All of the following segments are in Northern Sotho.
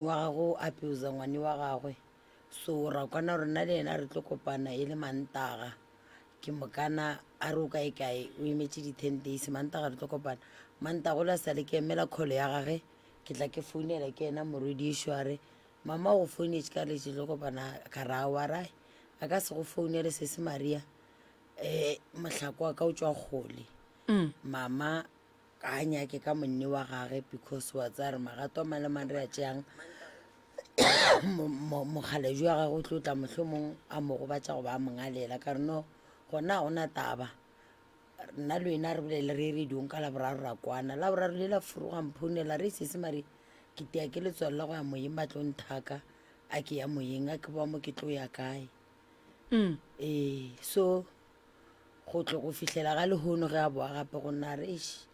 Wa gagwe o abuser ngwane wa gagwe so ra kwana gore nna le yena re tlo kopana e le Mantaga ke mokana a re o kae kae o emetše di ten days Mantaga re tlo kopana Mantaga ola sale ke emela call ya gage ke tla ke founela ke yena morwedišo a re mama o go founetše ka letše tlo kopana ka re aowa ra a ka se go founele sesi Maria um mohlako wa ka o tšwa kgole mama Ga a nyake ka monne wa gage because wa tsaya re magato a mang le mang re a tšeang mokgalabje wa gagwe o tlo tla mohlomong a mo gobatša goba a mo ngalela. Ka re no gona ga gona taba, nna le wena re bolele re ye radiong ka Laboraro ra kwana. Laboraro le la furuga mphounela re sesi mare ke tia ke letswalo la go ya moyeng ba tlo nthaka a ke ya moyeng a ke boa mo ke tlo ya kae. Ee so. Go tlo go fihlela ga lehono ge a boa gape go nna a re, Eish,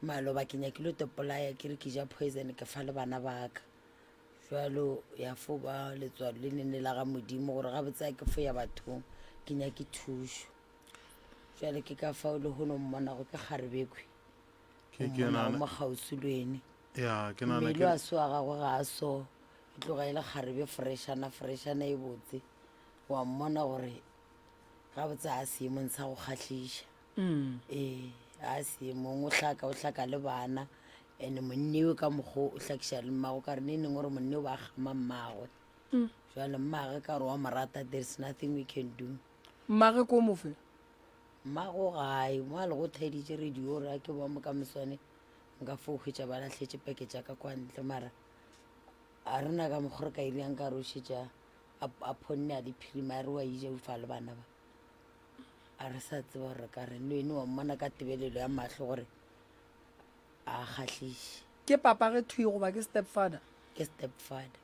maloba ke nyakile go tepolaya ke re ke ja poison ke fa le bana ba ka. Bjalo ya fo ba letswalo le leng le la ga Modimo gore gabotse a ke fo ya bathong ke nyake thušo. Bjale ke ka fao lehono mmonago ke kgarebekhwi, Ke ke mmonago nagana mo kgauswi le wene. ya ke nagana Mmele ke wa se wa gagwe ga a so, e tloga e le kgarebe freshana freshana e botse. Wa mmona gore Gabotse a seemong sa go kgahliša. Ee, a seemong o hlaka o hlaka le bana and monnewe ka mokgo o hlakiša le mmago ka re ne neng gore monne o ba kgama mmagwe. Jwale mmage ka gore wa mo rata there is nothing we can do. Mmage ko mofe? Mmago gae mo a le go theeditše radio gore a ke boa mo ka moswane nka fo hwetša ba lahletše peke tša ka kwa ntle mara a rena ka mokgo re ka iriang ka re o šetša A, a phonne a le phirima a re wa ija ufa le bana ba. A re sa tseba gore re ka reng le wene wa mmona ka tebelelo ya mahlo gore a kgahliše. Ke papa ge thwi goba ke step father? Ke step father.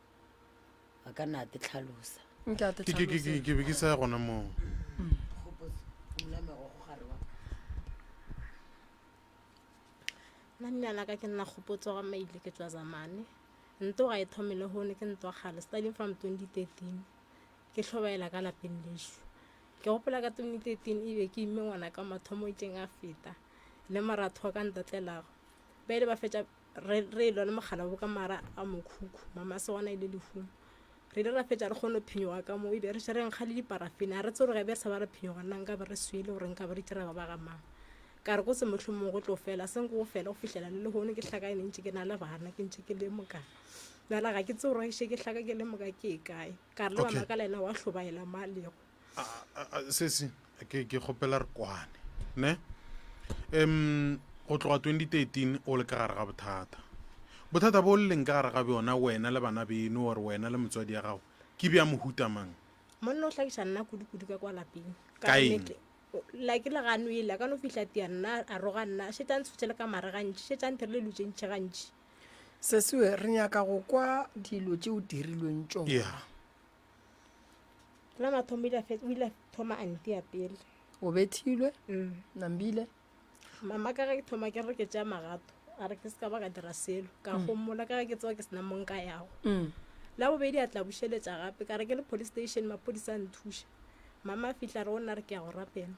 A ka na a te tlhalosa. Nke a te Ke, ke, ke, tlhalose. ke, ke be ke sa ya gona moo. Kgopotso, phumula megokgo gare wa. Nna leina la ka ke nna Kgopotso ga Maile ke tšwa Zamane. Nto ga e thome lehono ke ntwa kgale starting from 2013 ke hlobaela ka lapeng lešo. Ke gopola ka 2013 e be ke imme ngwana ka mathomo itšeng a feta le moratho wa ka ntatlelago. Ba ile ba fetša re re elwa le mogala bo ka mara a mokhukhu mama se gona ile lehung. Re ile ra fetša re kgone go phenyoga ka moo e be re še re nkga le diparafene a re tsebe gore ge be re sa ba re phenyoga nna nka be re swele gore nka be re itše ra ba ba ga mang. Ka re go se mohlomong go tlo fela, se nko go fela go fihlela le lehono ke hlakane ntše ke na le bana, ke ntše ke le moka. Bjale ga ke tsebe gore ge ke hlaka ke le moka ke e kae. Ka re le Okay. mama ka le yena wa hlobaela mo a lego. A- a- a- sesi ke ke kgopela re kwane ne um go tloga 2013 o le ka gare ga bothata bothata bo le leng ka gare ga bjona wena le bana beno or wena le motswadi ya gago ke bja mohuta mang Monna o hlakiša nna kudu-kudu ka kwa lapeng. Ka Ka re eng? metle- Like le ga nwele, a ka no fihla tia nna a roga nna, a šetše a ntshotše le ka mare gantši, šetše a ntirile dilo tše ntši gantši. Sesiwe, re nyaka go kwa dilo tše o dirilweng tšona. Yeah. La mathomo o ile a fe- o ile a thoma a ntia pele. O bethilwe, Mm. Nambile. Mama ka ge ke thoma ke re ke tšea magato, a re ke se ka ba ka dira selo, ka homola ka ge ke tseba ke sena mo nka yago. Mm. La bobedi a tla bušeletša gape, ka re ke le police station, maphodisa a nthuša. Mama a fihla a re go nna re ke ya go rapela.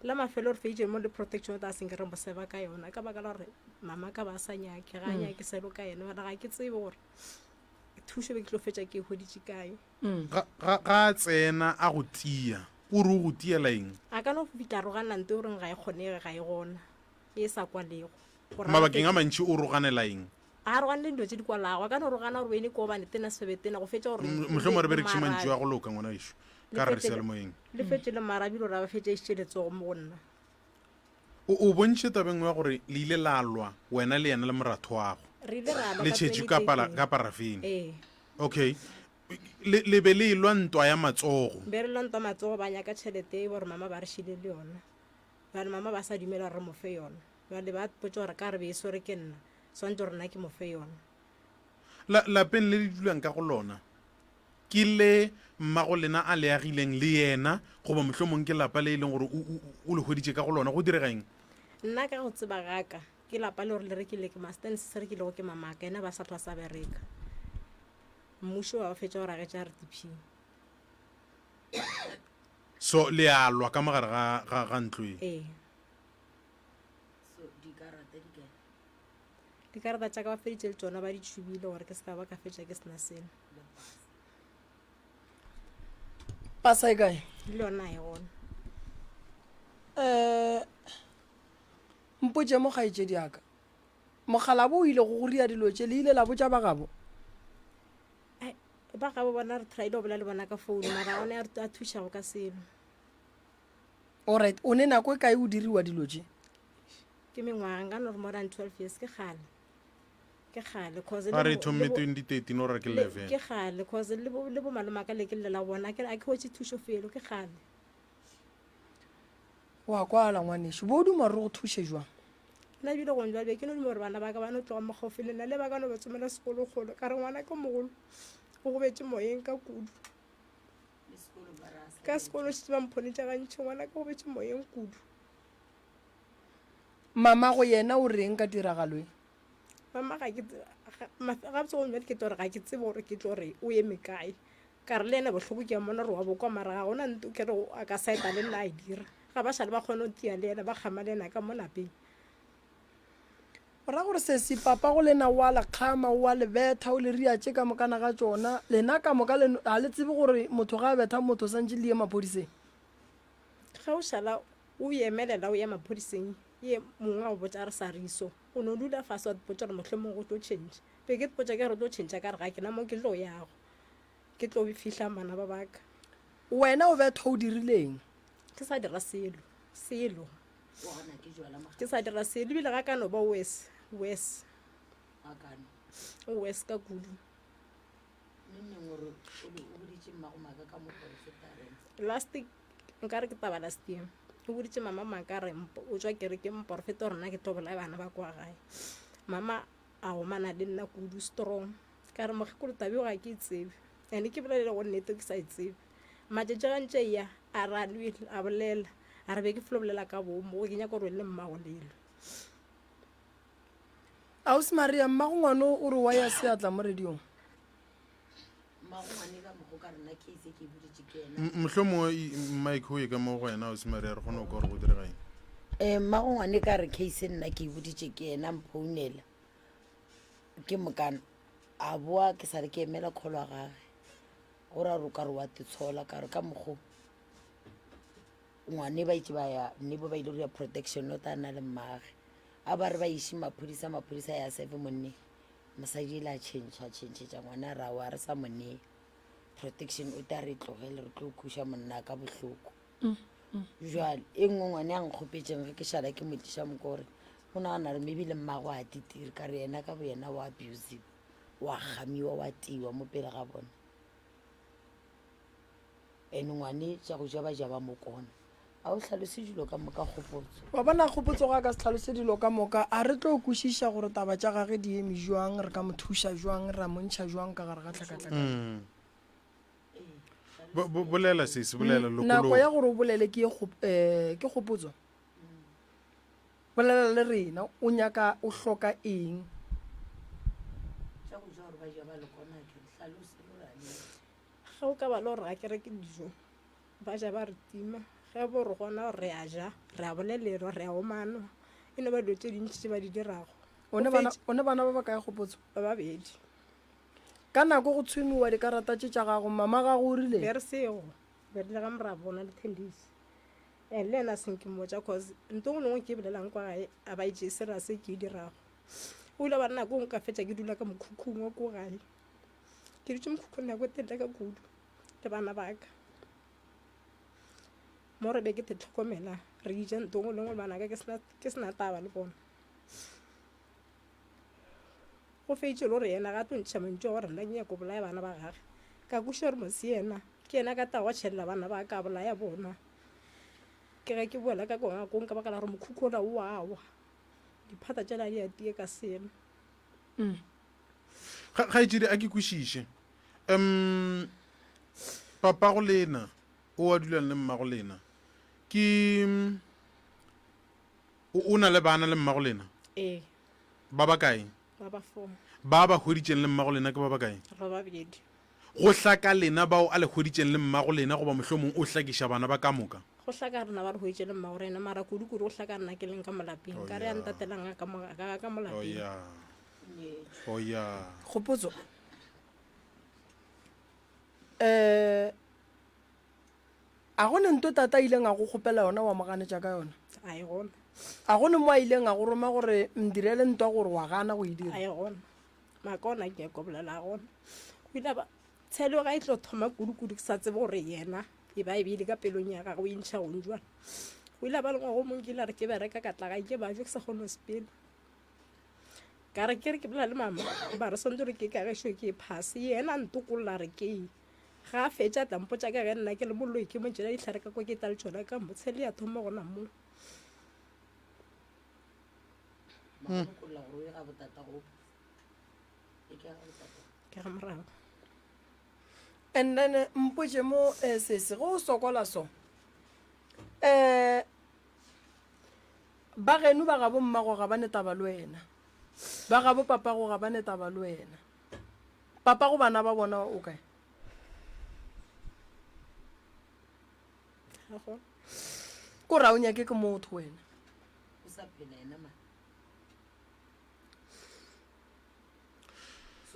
La mafelo re feditše mo le protection order a senke re mo seba ka yona ka baka la gore mama ka ba a sa nyake, ga a nyake selo ka yena. Mara ga ke tsebe gore thušo be ke tlo fetša ke e hweditše kae. Ga, ga, ga a tsena a go tia, o re o go tiela eng? A ka no fihla a rogana nto e reng ga e kgonege, ga e gona, e sa kwalego. Go ra Mabakeng a mantši o roganela eng? A roganele dilo tše di kwalago. A ka no rogana gore wene ke obane tena sefebe tena go fetša gore Mohlomongwe re berekiše mantšu a go loka ngwana gešo ka re re seyalemoyeng. Le fetše le marabi lora ba fetša išitše letsogo mo go nna. O o bontšhe tabeng ya gore le ile la lwa wena le yena le moratho wago. Re ile ra lwa Le ka tšhetšwe ka pala 2013. ka parafene. Ee. Okay. Le le be le elwa ntwa ya matsogo. Be re lwa ntwa matsogo ba nyaka tšhelete e gore mama ba re šile le yona. Bjale mama ba sa dumela gore re mo fe yona. Bjale ba potša gore ka re be e swere ke nna, swanetše gore nna ke mo fe yona. La, lapeng le le dulang ka go lona, ke le mmago lena a le agileng le yena, goba mohlomong ke lapa le e leng gore o, o, o le hweditše ka go lona? Go direga eng? Nna ka go tseba ga ka, ke lapa le gore le rekile ke ma, stand se se rekilego ke mamaka, yena ba sa hlwa sa bereka. Mmušo wa ba fetša go ragetša RDP. So le a lwa ka mo gare ga, ga, ga ntlo ye? Ee. So dikarata di kae? Dikarata tša ka ba feditše le tšona ba di tšhubile gore ke se ka ba ka fetša ke sena selo. Pasa e kae? Le yona e gona. Um mpotše mo kgaetšedi ya ka. Mokgalabo o ile go go ria dilo tše le ile la botša ba gabo? Ba gabo bona re tryile go bolela le bona ka founu mara ga gona a thušago ka selo. Alright, o ne nako e kae o diriwa dilo tše? Ke mengwaga nka no re more than 12 years ke kgale. Ke kgale cause Ba re e thomme 2013 o re ke 11. Ke kgale cause le bo le bo malome ka le ke llela bona ke a ke hwetše thušo felo ke kgale. Wa kwala ngwanešu, bo duma re go thuše jwang? Nna ebile gong jwale be ke no duma gore bana ba ka ba no tloga mo gaufi le nna le ba ka no ba tsomela sekolo kgole ka re ngwana ke mogolo o gobetše moyeng ka kudu. Ka sekolo šetše ba mphonetša gantši ngwana ke gobetše moyeng kudu. Mamago yena o reng ka tiragalo e? Mama ga ke gabotse gong jwale ke tlo re ga ke tsebe gore ke tlo re o eme kae. Ka re le yena bohloko ke a mmona gore wa bokwa mara ga gona nto ke re a ka saeta le nna a e dira. Ga ba šale ba kgone go tia le yena ba kgama le yena ka mo lapeng. O ra gore sesi papa go lena o a le kgama, o a le betha, o le ria tše ka mokana ga tšona. Lena ka moka le ga le tsebe gore motho ga a betha motho santše le ye maphodiseng? Ge o šala o emelela o ya maphodiseng ye mongwe a go botša a re sa riso, o no dula fase wa ipotša gore mohlomong go tlo tšhentšha. Be ke ipotša ke re tlo tšhentšha ka re ga ke na mo ke tlo yago. Ke tlo fihla bana ba baka. Wena o bethwa o dirileng? Ke sa dira selo, selo. Ke sa dira selo ebile ga ka no ba worse, worse. O worse ka kudu. Last nka re ke taba last year. O boditše mama maaka a re o tšwa kerekeng moporofeta o re nna ke tlo bolaya bana ba kwa gae. Mama a omana le nna kudu strong. Ka re mokgekolo taba eo ga ke e tsebe and ke bolele go nnete ke sa e tsebe. Matšatši ga ntše ya a re a lwele a bolela a re be ke felo bolela ka boomo ke nyaka gore le mmago lelo. Ausi Maria, mmago ngwano o re wa ya seatla mo radiong. Mohlomongwe mike o ye ka mo go wena ausi Maria re kgone go kwa gore go direga eng. Um mmago ngwane ka re case nna ke e boditše ke yena mphounela. Ke mokana a boa ke sa re ke emela call ya gage gore a re o ka re wa titshola ka re ka mokgo ngwane ba itse ba ya mme bo ba ile go ya protection not a na le mmage a ba re ba iše maphodisa maphodisa ya seve monne mosadi ile a change a changetša ngwana ra wa re sa monee protection o ta re tlogele re tlo khuša monna ka bohloko Jwale e nngwe ngwane a nkgopetšeng ge ke šala ke mo tliša mo kore o nagana gore maybe le mmago a titire ka re yena ka bo yena wa abusive wa gamiwa wa tiwa mo pele ga bona and ngwane tša go ja ba ja ba mo kona a o hlalose dilo ka moka kgopotso Wa bona Kgopotso ga a ka se hlalose dilo ka moka, a re tlo kwešiša gore taba tša gage di eme jwang, re ka mo thuša jwang, ra mo ntšha jwang ka gare ga tlhakatlhakano. Bo- bo- bolela sesi bolela Mm, nako ya lokologa gore o bolele ke ye kgop- eh, ke kgopotso bolela le rena o nyaka o hloka eng tša go ja gore ba ja ba le kona ke re hlalose le gore a le Ge o ka ba le gore ga ke reke dijo ba ja ba re tima ge bo re gona gore re a ja re a bolelelwa re a omanwa e no ba dilo tše dintši tše ba di dirago o ne bana o ne bana ba ba kae kgopotso ba babedi Ka nako go tshwemiwa dikarata tše tša gago, mama gago o rile. Be re sego, be re le ga morabo na le ten days. And le yena a seng ke mmotša cause nto ngwe le ngwe ke e bolelang kwa gae a ba e tšee serious e ke e dirago. O ile ba re nako nka fetša ke dula ka mokhukhung wa ko gae. Ke dutše mokhukhung nako e telele ka kudu le bana ba ka. Mo re be ke te tlhokomela re ija nto ngwe le ngwe le bana ka ke sena taba le bona. Go feditše le gore yena ga a tlo ntšha mantšu a gore nna ke nyaka go bolaya bana ba gage. Ka kwešiša gore mose yena ke yena ka tlago a tšhelela bana ba ka a bolaya bona. Ke ge ke boela ka ngwakong ka baka la gore mokhukhu ola o a wa. Diphata tšela di a tie ka selo. Kgaetšedi a ke kwešiše. Um papago lena o a dulang le mmago lena ke o na le bana le mmago lena? Ee. Ba bakae? Ba ba fo. Ba ba hweditšeng le mmago lena ke ba bakae? Ba babedi. Go hlaka lena bao a le hweditšeng le mmago lena goba mohlomong o hlakiša bana ba ka moka? Go hlaka rena ba re hweditše le mmago rena, mara kudu-kudu go hlaka nna ke leng ka mo lapeng. Nka re a ntatelang a ka mo, ka, ka mo Oh lapeng. yeah. Oh ya. Kgopotso. Eh a go ne nto tata a ileng a go kgopela yona wa mo ganetša ka yona? A e gona. A go ne mo a ileng a go roma gore ndirele ntwa gore wa gana go e dira? A e gona. Maaka ona ke nyaka go bolela a gona. O ile a ba tshelo ga e tlo thoma kudu-kudu ke sa tsebe gore yena e ba e beile ka pelong ya gagwe o e ntšha gong jwang. O ile a ba le ngwaga o mongwe ke ile a re ke bereka ka tla gae ke bajo ke sa kgone go sepela. Ka re ke re ke bolela le mama ba re swantse gore ke ka gešo ke e phase yena a ntokolla re ke e. Ga a fetša a tla mpotša ka ge nna ke le moloi ke mo tšela dihlare ka kwa ke tla le tšona ka mo tshele ya thoma gona moo. Ke ga morago. And then eh, mpotše mo eh, sese ge o sokola so um ba geno ba gabo mmago ga ba ne taba le wena ba gabo papago ga ba ne taba le wena papa go bana ba bona o kae Ga gona. ko ra o nyake ke motho wena O sa phela yena ma.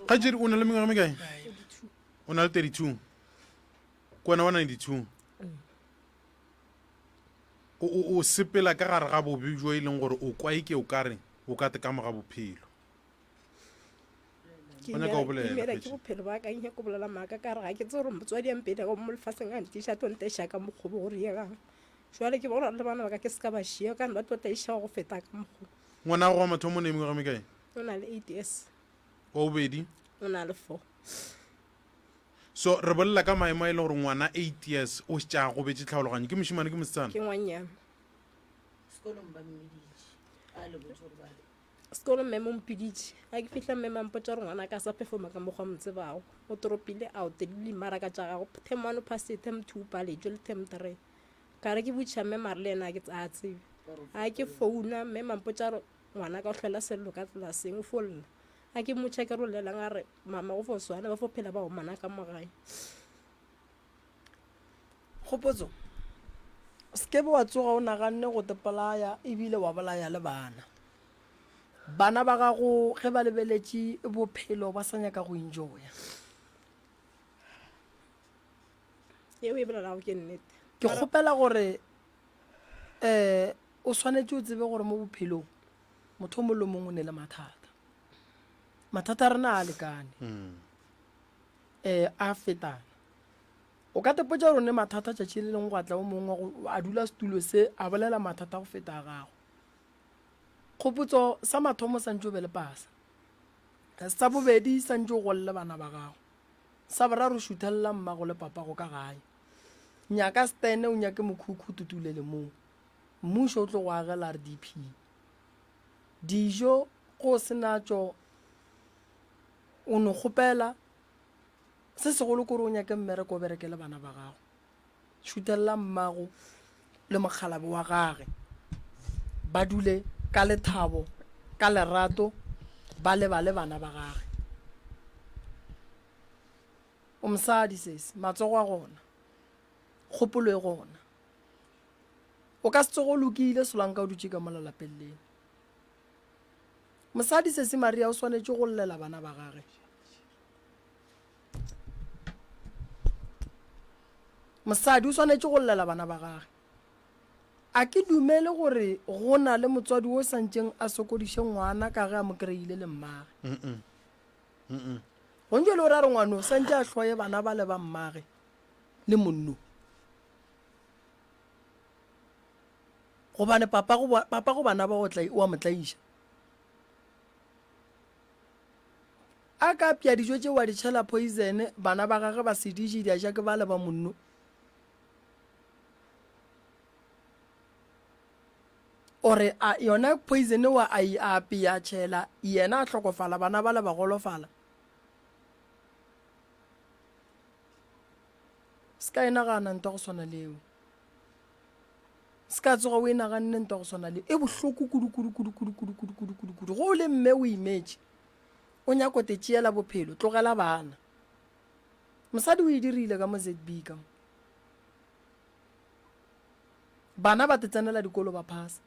Kgaetšedi o na le mengwaga mekae? O na le 32. Ke wena wa 92. O, o, o sepela ka gare ga bobe bjo e leng gore o kwa eke o ka re o ka te ka moga bophelo. Ke O nyaka go imela- bolela, imela ke Kgaetšedi. bophelo ba ka nyaka go bolela maaka ka re ga ke tsebe gore motswadi a mpele go mo lefaseng a ntiša a tlo nteša ka mokgobo gore yegang jale ke bona le bana ba ka ke se ka ba šia ka ba tlo tlaišega go feta ka mokgo. Ngwana wa gago wa mathomo o ne mengwaga mekae? O na le 8 years. Wa bobedi? O na le 4. So re bolela ka maemo a e le gore ngwana 8 years o šetše a gobetše tlhaologanyo. Ke mošemane ke mosetsana? Ke ngwannyana. Sekolong ba mmiditše. A le botse gore ba re. Sekolong mme mo mpiditše. Ga ke fihla mme mampotša gore ngwana ka sa performa ka mokgwa motsebago. O toropile out le dimaraka tša gago. Term 1 o phasitse, term 2 o paletšwe le term 3. Ka re ke botšiša mme mare le yena a ke a tsebe. A ke founa mme mampotša gore ngwana ka o hlola sello ka tlelaseng o fo lla. A ke mmotša ke re o llelang a re mama go fo swana ba fo phela ba omana ka mo gae. Kgopotso, se ke be wa tsoga o naganne go te polaya ebile wa bolaya le bana. Bana ba gago ge ba lebeletše bophelo ba sa nyaka go enjoya. Yeo e bolelago ke nnete. Ke kgopela gore um o swanetše o tsebe gore mo bophelong motho o mongwe le mongwe o ne le mathata. Mathata a rena a lekane. Um a fetana. O ka tepotša gore o ne mathata tšatši le lengwe gwa tla o mongwe a dula setulo se a bolela mathata go feta a gago. Kgopotso sa mathomo santše o be le pasa. Sa bobedi santše o golle bana ba gago. Sa boraro šuthelela mmago le papago ka gae. Nyaka stene o nyake mokhukhu o tutulele moo. Mmušo o tlo go agela RDP. Dijo go se natšo o no kgopela. Se segolo ke gore o nyake mmereko o berekele bana ba gago. Šuthelela mmago le mokgalabje wa gage ba dule ka lethabo, ka lerato, ba lebale bana ba gage. O mosadi sesi, matsogo a gona, kgopolo e gona. O ka se tsoge o lokile solanka o dutše ka mola lapeng leno. Mosadi sesi Maria o swanetše go llela bana ba gage. Mosadi o swanetše go llela bana ba gage. A ke dumele gore go na le motswadi wo santšeng a sokodiše ngwana ka ge a mo kry-ile le mmage. Gontše le gore a re ngwano santše a hloye bana ba le ba mmage le monno. Gobane papa go papa go bana ba o tla o a mo tlaiša. A ka apea dijo tšeo a di tšhela poison, bana ba gagwe ba se di je, di a ja ke bale ba monno. Ore a yona poison wa a e apea a tšhela, yena a hlokofala, bana bale ba golofala. Se ka e nagana ntwa go swana leo. Se ka tsoga o e naganne ntwa go swana le e bohloko kudu kudu kudu kudu kudu kudu kudu kudu kudu. Go o le mme o imetše, o nyako te tšeela bophelo, tlogela bana. Mosadi o e dirile ka mo ZB ka mo. Bana ba te tsenela dikolo ba phasa.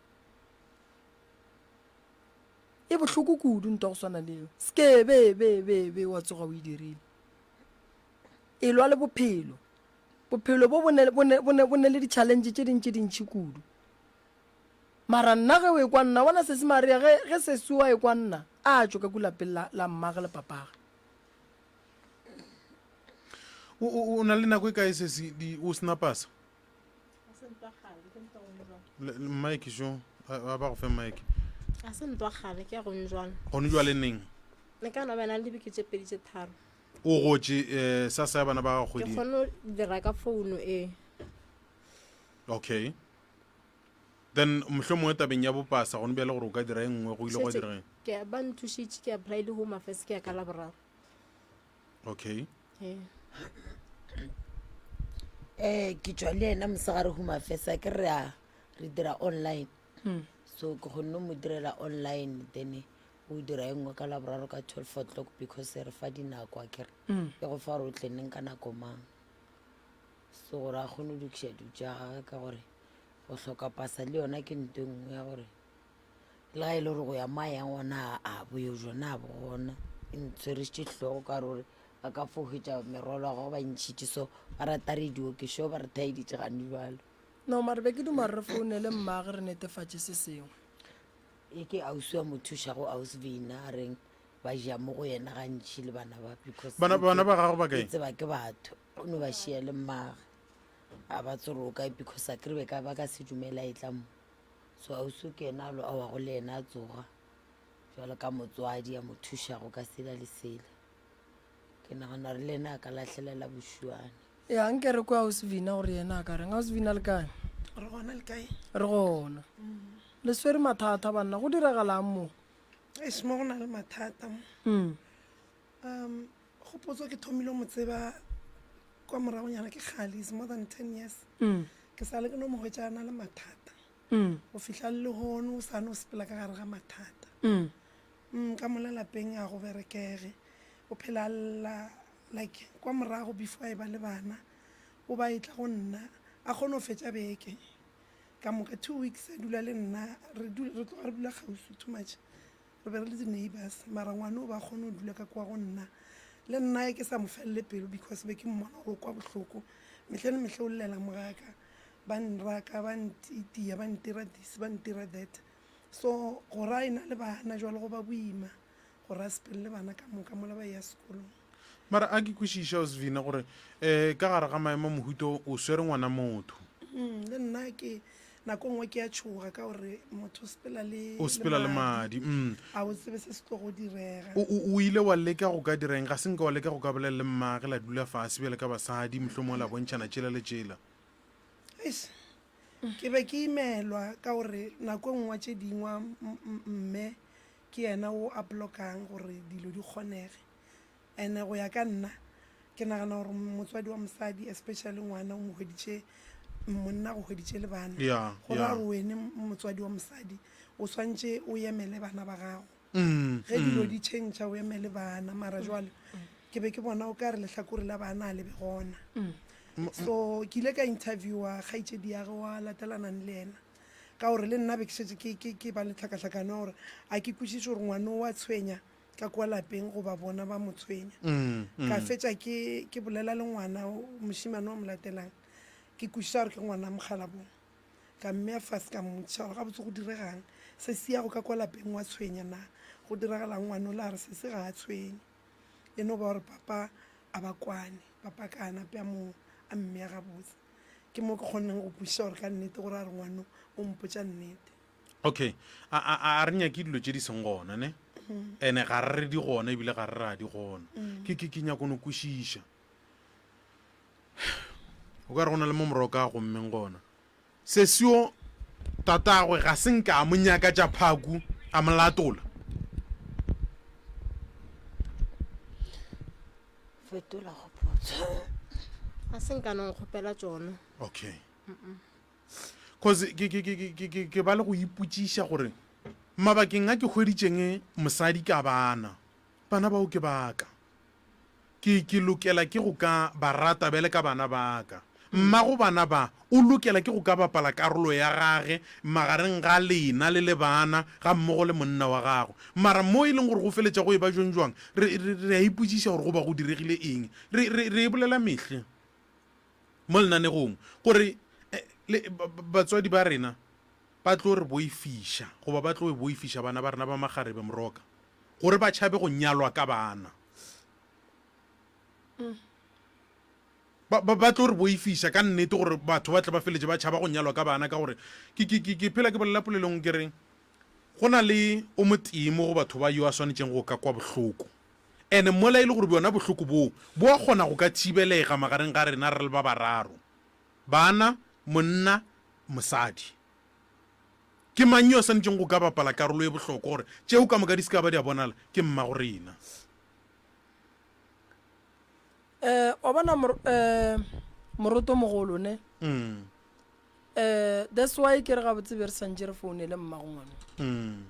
E bohloko kudu ntwa go swana leo. Ske be be be be wa tsoga o e dirile. E lwa le bophelo. Bophelo bo bo ne bo ne bo ne bo ne le di-challenge tše dintši dintši kudu. Mara nna ge o ekwa nna, bona sesi Maria ge ge sesi o a ekwa nna, a tšwe ka ku lapeng la la mmage le papage. O o o na le nako e kae sesi di o sena pasa? Mike jo a ba go fe mike. A se ntwa kgale ke ya gone jwale. Gone jwale neng? Ne ka no bana le dibeke tše pedi tše tharo. O gotše eh sasa ya bana ba gago kgwedi. Ke kgone go dira ka founu ee. Okay. Then mohlomongwe tabeng ya bopasa gone bjale gore o ka dira e nngwe go ile go dira eng? Ke ba nthušitše ke apply le Home Affairs ke ya ka Laboraro. Okay. Ee. Eh ke tšwa le yena mosegare Home Affairs a ke re a re dira online. So ke kgonne mo direla online then o dira e nngwe ka Laboraro ka 12 o'clock because re fa dinako a kere. E go fa gore o tle neng ka nako mang. So gore a kgone go lokiša dilo tša gagwe ka gore go hloka pasa le yona ke nto e nngwe ya gore le ga e le gore go ya mo a yang gona a boyo jona a bo gona e ntshwerišitše hlogo ka gore a ka fo hwetša merwalo ya gagwe ba ntšhitše so ba rata radio ke sure ba re thaeditše gane jalo. No mare be ke duma re founele mmage re netefatše se sengwe. E ke ausi wa mo thušago ausi Vina a reng ba ja mo go yena gantši le bana ba because Bana bana ba gagwe ba kae? e tseba ke batho o no ba šia le mmage a ba tsore o kae because a kere be ka ba ka se dumela e tla mo so ausi ke yena a lo a wago le yena a tsoga jalo ka motswadi a mo thušago ka sela le sela ke nagana gore le yena a ka lahlelela bošuane. Ya nke re kwe ausi Vina gore yena a ka reng. Ausi Vina le kae? Re gona le kae? Re gona. Le swere mathata banna, go diragalang mo? Eish, mo go na le mathata mo. Um, Kgopotso ke thomile go mo tseba kwa moragonyana ke kgale, is more than 10 years. Ke sa le ke no mo hwetša a na le mathata. Go fihla le lehono o sa no sepela ka gare ga mathata. Ka mola lapeng a go berekege, o phela a lla like kwa morago before a e ba le bana, o ba etla go nna a kgone go fetša beke ka moka, 2 weeks a dula le nna, re tloga re dula kgauswi too much. Re be re le di-neighbours mara ngwana o ba kgone go dula ka kwa go nna. Le nna ke sa mo felele pelo because be ke mmona gore o kwa bohloko. Mehle le mehle o llela mogaka, ba nraka, ba ntitia, ba ntira this, ba ntira that. So gore a ena le bana jwale go ba boima gore a sepele le bana ka moka mola ba eya sekolong. Mara a ke kwešiše Osvina gore um ka gare ga maemo a mohuta o, o swere ngwana motho. Le nna ke nako nngwe ke a tšhoga ka gore motho o sepela le O sepela le madi. A o tsebe se se tlo go direga. O, o, o ile wa leka go ka dira eng? Ga se nka wa leka go ka bolela le mmage la dula fase bjale ka basadi, mohlomongwe la bontšhana tšela le tšela? Eish, ke be ke imelwa ka gore nako e nngwe tše dingwe mme ke yena o a blockang gore dilo di kgonege. And-e go ya ka nna ke nagana gore motswadi wa mosadi especially ngwana o mo hweditše monna go hweditše le bana Yeah, go ra yeah. gore wene motswadi wa mosadi o swantše o emele bana ba gago Mm, ge dilo di change o emele bana mara jwale ke be ke bona o ka re lehlakore la bana a le be gona so ke ile ka interviewa kgaetšedi ya ge wa latelanang le yena ka gore le nna be ke šetše ke- ke ke ba le tlhakahlakano ya gore a ke kwešiše gore ngwane o wa tshwenya ka kwa lapeng goba bona ba mo tshwenya. Ka fetša ke, ke bolela le ngwana o, mošemane wa mo latelang, ke kwešiša gore ke ngwana mokgalabong. Ka mmea fase ka mmotšiša gore gabotse go diregang, sesi yago ka kwa lapeng wa tshwenya na, go diragalang? Ngwana ola a re sesi ga a tshwenye, e no ba gore papa a ba kwane, papa ka a nape a mo, a mmea gabotse. Ke mo ke kgonneng go kwešiša gore ka nnete gore a re ngwano o mpotša nnete. Okay, a, a, a re nyake dilo tše di seng gona, ne? Ene ga re re di gona ebile ga re re a di gona. Ke, ke, ke nyako no kwešiša. O ka re go na le mo moroka a gommeng gona. Sesio tatagwe ga se nka a mo nyaka tša phaku a mo latola. Fetola kgopotso. Ga se nka no nkgopela tšona. Okay. Cause ke, ke, ke, ke, ke, ke ba le go ipotšiša gore mabakeng a ke hweditšeng mosadi ka bana, bana bao ke ba ka. Ke, ke lokela ke go ka ba rata bjale ka bana ba ka. Mmago bana ba o lokela ke go ka bapala karolo ya gage magareng ga lena le le bana gammogo le monna wa gagwe. Mara mo e leng gore go feletša go eba jwang-jwang, re, re, re a ipotšiša gore go ba go diregile eng. Re, re, re e bolela mehle mo lenanegong gore eh, le, ba, ba, batswadi ba rena ba tlo re boifiša goba ba tlo boifiša bana ba rena ba makgarebe moroka gore ba tšhabe go nyalwa ka bana. Ba, ba, ba tlo re boifiša ka nnete gore batho ba tle ba feletše ba tšhaba go nyalwa ka bana ka gore ke, ke, ke, ke phela ke bolela polelong ke re go na le o motee mo go batho ba yo a swanetšeng go ka kwa bohloko. Ene mola e le gore bjona bohloko boo bo a kgona go ka thibelega magareng ga rena re le ba bararo, bana, monna, mosadi. Ke mang yo a swanetšeng go ka bapala karolo e bohlokwa gore tšeo ka moka di se ka ba di a bonala? Ke mmago rena. Eh, wa bona mor eh, moroto mogolo ne mm. eh, that's why ke re gabotse be re santše re founele mmago ngwano mm.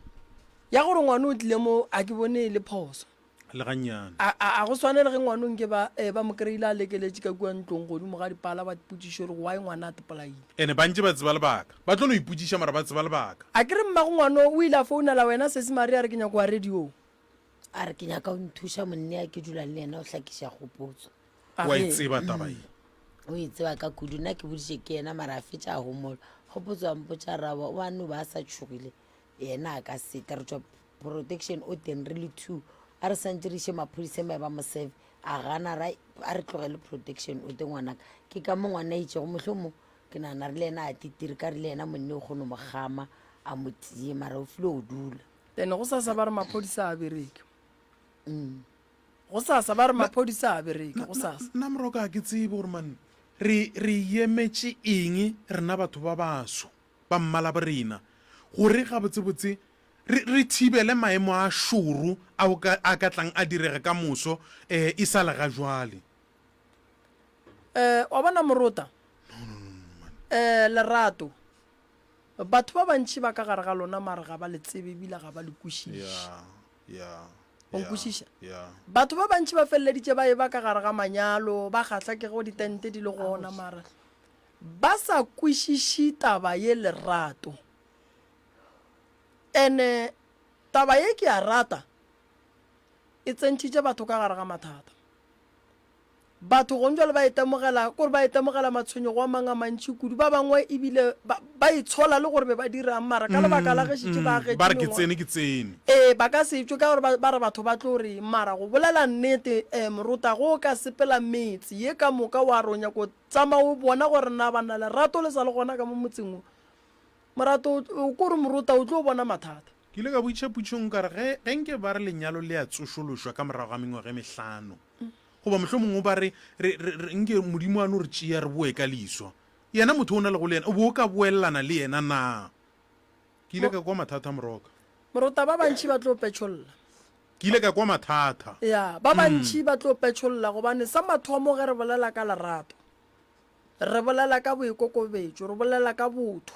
ya gore ngwane o tlile mo a ke bone e le phoso le gannyane a a go swane le ge ngwane nke ba eh, ba mo kry-ile a lekeletše ka kua ntlong godimo ga dipala ba potšišo gore why ngwana a tepolaile ene ba ntše ba tseba lebaka ba tlo no ipotšiša mara ba tseba lebaka a ke re mmago ngwano o ile a founela wena sesi maria a re ke nyako wa radiong A re, Ke nyaka o nthuša, monna ke dulang le yena o hlakiša kgopotso. Wa e tseba taba ye. O e tseba ka kudu. Nna ke boditše ke yena mara a fetša a homola. Kgopotso a mpotša raba o a no ba a sa tšhogile yena a ka se tle. Re tšwa protection o teng re le two. A re santše re iše maphodiseng ba ye ba mo serve. A gana ra a re tlogele protection o teng ngwanaka. Ke ka mo ngwana a itšego mohlomong ke nagana re le yena a titire ka re le yena monne o kgone mo kgama a mo tie mara o file go dula. Then go sasa ba re maphodisa a bereke. Go sasa ba re maphodisa a bereke go sasa. Nna moroka ga ke tsebe gore man re re yemetše eng rena batho ba baso ba mmala borena gore gabotsebotse re re thibele maemo a šoro ao ka a ka tlang a direga ka moso um e sa le ga jwale. Eh wa bona morota. Eh lerato. Batho ba bantši ba ka gare ga lona mare ga ba le tsebe ebile ga ba le kwešiše. O nkwešiša? Batho ba bantši ba feleleditše ba eba ka gare ga manyalo, ba kgahla ke go ditente di le gona mara ba sa kwešiše taba ye lerato. Ene taba ye ke a rata e tsentšhitše batho ka gare ga mathata. Batho gong jwale ba itemogela, kore ba itemogela matshwenyego a mang a mantši kudu. Ba bangwe ebile ba, ba itshola le gore be ba dirang, mara ka lebaka la ge šetše ba agetše Ba re ke tsene, ke tsene. Ee, ba ka se tšwe ka gore ba, ba re batho ba tlo reng. Mara go bolela nnete, eh, morota, ge o ka sepela metse ye ka moka wa re o nyako tsamaya o bona gore na banna lerato le sa le gona ka mo motseng wo. Morato, o, kore morota o tlo bona mathata. Ke ile ka botšiša putšong ka re, ge, ge nke ba re lenyalo le a tsošološwa ka morago ga mengwaga e mehlano, Goba mohlomongwe ba re, re, re, re, nke Modimo a no re tšea re boe ka leswa. Yena motho o na lego le yena, o be o ka boelelana le yena na? Ke ile ka kwa mathata, Moroka. Morota, ba bantši ba tlo petšholla. Ke ile ka kwa mathata. Ya, ba bantši ba tlo petšholla gobane sa mathomo ge re bolela ka lerato, re bolela ka boikokobetšo, re bolela ka botho.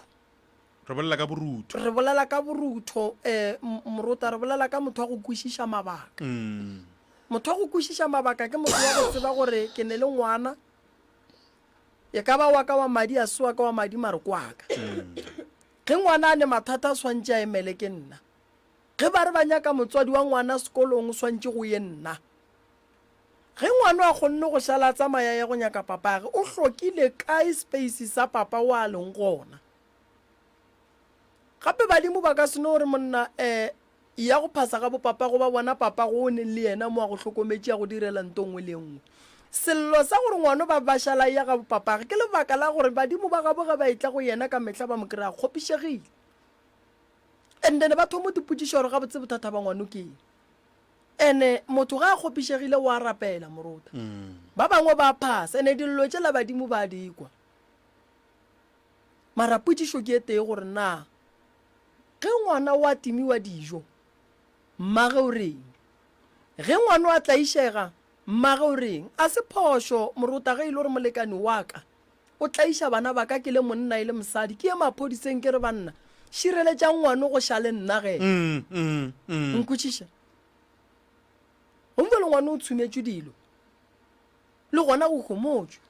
Re bolela ka borutho. Re bolela ka borutho, eh, morota, re bolela ka motho wa go kwešiša mabaka. Mm. Motho wa go kwešiša mabaka ke motho wa go tseba gore ke ne le ngwana, e ka ba wa ka wa madi, a se wa ka wa madi, mare ke wa ka. Mm. Ge ngwana a ne mathata a swantše a emele ke nna. Ge ba re ba nyaka motswadi wa ngwana sekolong o swantše go ye nna. Ge ngwana a kgonne go šala a tsamaya ya go nyaka papage, o hlokile kae space sa papa o a leng gona? Gape badimo ba ka se no re monna um ya go phasa ga bopapago ba bona papago o neng le yena mo a go hlokometše a go direla nto nngwe le nngwe. Sello sa gore ngwano ba ba šala ya ga bopapage ke lebaka la gore badimo ba gabo ge ba etla go yena ka mehla ba mo kry-a kgopišegile. And then ba thomo dipotšišo gore gabotse bothata ba ngwano ke eng. Ene motho ga a kgopišegile o a rapela morota. Ba bangwe ba phasa ene dillo tšela badimo ba di kwa. Mara potšišo ke e tee gore na ge ngwana o a timiwa dijo mmage o reng? Ge ngwana o a tlaišega mmage o reng? A se phošo morota ge e le gore molekani wa ka o tlaiša bana ba ka ke le monna e le mosadi ke ye maphodiseng ke re banna šireletšang ngwano go šale nna ge. Nkwešiša? Gongwe le ngwana o tshumetšwe dilo le gona go homotšwe.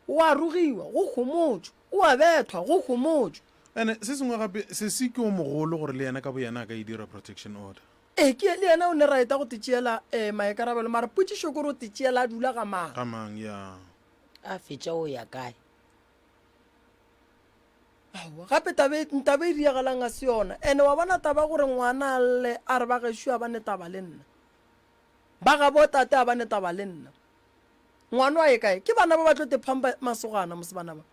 O a rogiwa, go homotšwe. O a bethwa, go homotšwe. Ene se sengwe gape, sesi ke o mogolo gore le yena ka boyena a ka e dira protection order. Ee, ke le yena o ne right ya go te tšeela eh, maikarabelo, mara potšišo ke gore o te tšeela a dula ga mang? Ga mang, ya. A fetša o ya kae? Aowa, gape taba e, taba e diagalang ga se yona. Ene wa bona taba ya gore ngwana a lle a re ba gešo a ba ne taba le nna. Ba gabo tate a ba ne taba le nna. Ngwano a ye kae? Ke bana ba ba tlo tephang ba masogana mos bana ba.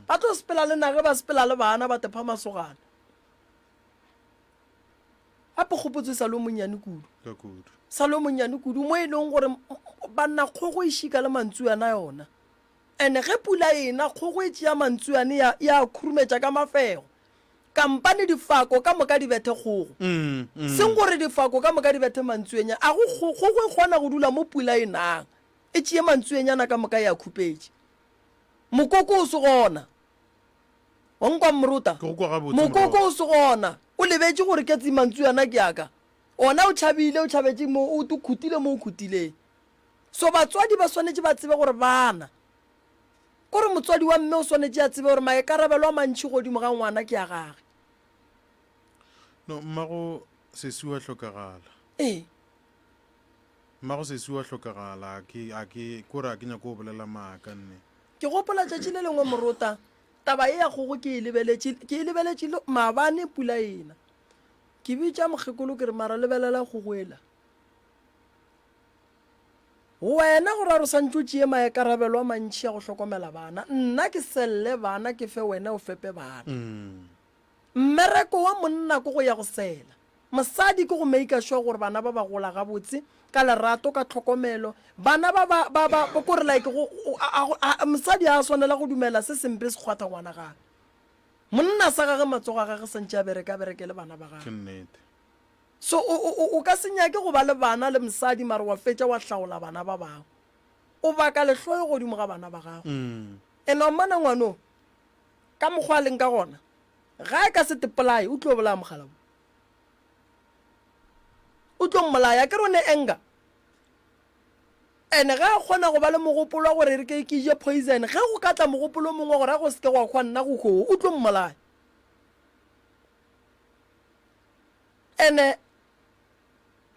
Ba tlo sepela le nage ba sepela le bana ba tepha masogana. Gape kgopotso e sa le o monnyane kudu. Ka kudu. Sa le o monnyane kudu mo e leng gore banna kgogo e šika le mantsuana a yona. Ene ge pula e na kgogo e tšea mantsuane ya ya khurumetša ka mafego. Kampane difako ka moka di bethe kgogo. Seng gore difako ka moka di bethe mantsuenya. A go kgogo e kgona go dula mo pula e nang. E tšee mantsuenyana ka moka e a khupetše. Mokoko o se gona. Wa nkwa Mmorota? Ke go kwa gabotse, Mokoko Morwa. o se gona. O lebetše gore ke tse mantsuana ke a ka. Ona o tšhabile, o tšhabetše mo, o khutile mo o khutileng. So batswadi ba swanetše ba tsebe gore bana Kore motswadi wa mme o swanetše a tsebe gore maikarabelo a mantši godimo ga ngwana ke a gage. No, mmago sesi wa hlokagala. Ee. Mmago sesi wa hlokagala, a ke, a ke, kore a ke nyako go bolela maaka nne. Ke gopola tšatši le lengwe morota, taba ye ya kgogo ke e lebeletše, ke e lebeletše le, maabane pula e na. Ke bitša mokgekolo ke re mara lebelela kgogo ela. Wena go ra gore o santše o tšee maekarabelo a mantši a go hlokomela bana. Nna ke selle bana ke fe wena o fepe bana. Mmereko wa monna ke go ya go sela. Mosadi ke go maker sure gore bana ba ba gola gabotse, ka lerato, ka tlhokomelo. Bana ba ba ba ba kore like go a, a, mosadi ga a swanela go dumela se sempe se kgwatha ngwana gage. Monna sa gage matsogo a gage santše a bereka a bereke le bana ba gage. Ke nnete. So o, o, o, o ka se nyake go ba le bana le mosadi mara wa fetša wa hlaola bana ba bangwe. O baka lehloyo godimo ga bana ba gago. And wa mmona ngwano, ka mokgwa a leng ka gona, ga a ka se te polaye, o tlo bolaya mogala wo. O tlo mmolaya, akere o ne anger. And ge a kgona go ba le mogopolo wa gore e re ke, ke je poison, ge go ka tla mogopolo o mongwe wa gore a go se ke gwa hwa nna go hwe wo, o tlo mmolaya. Ene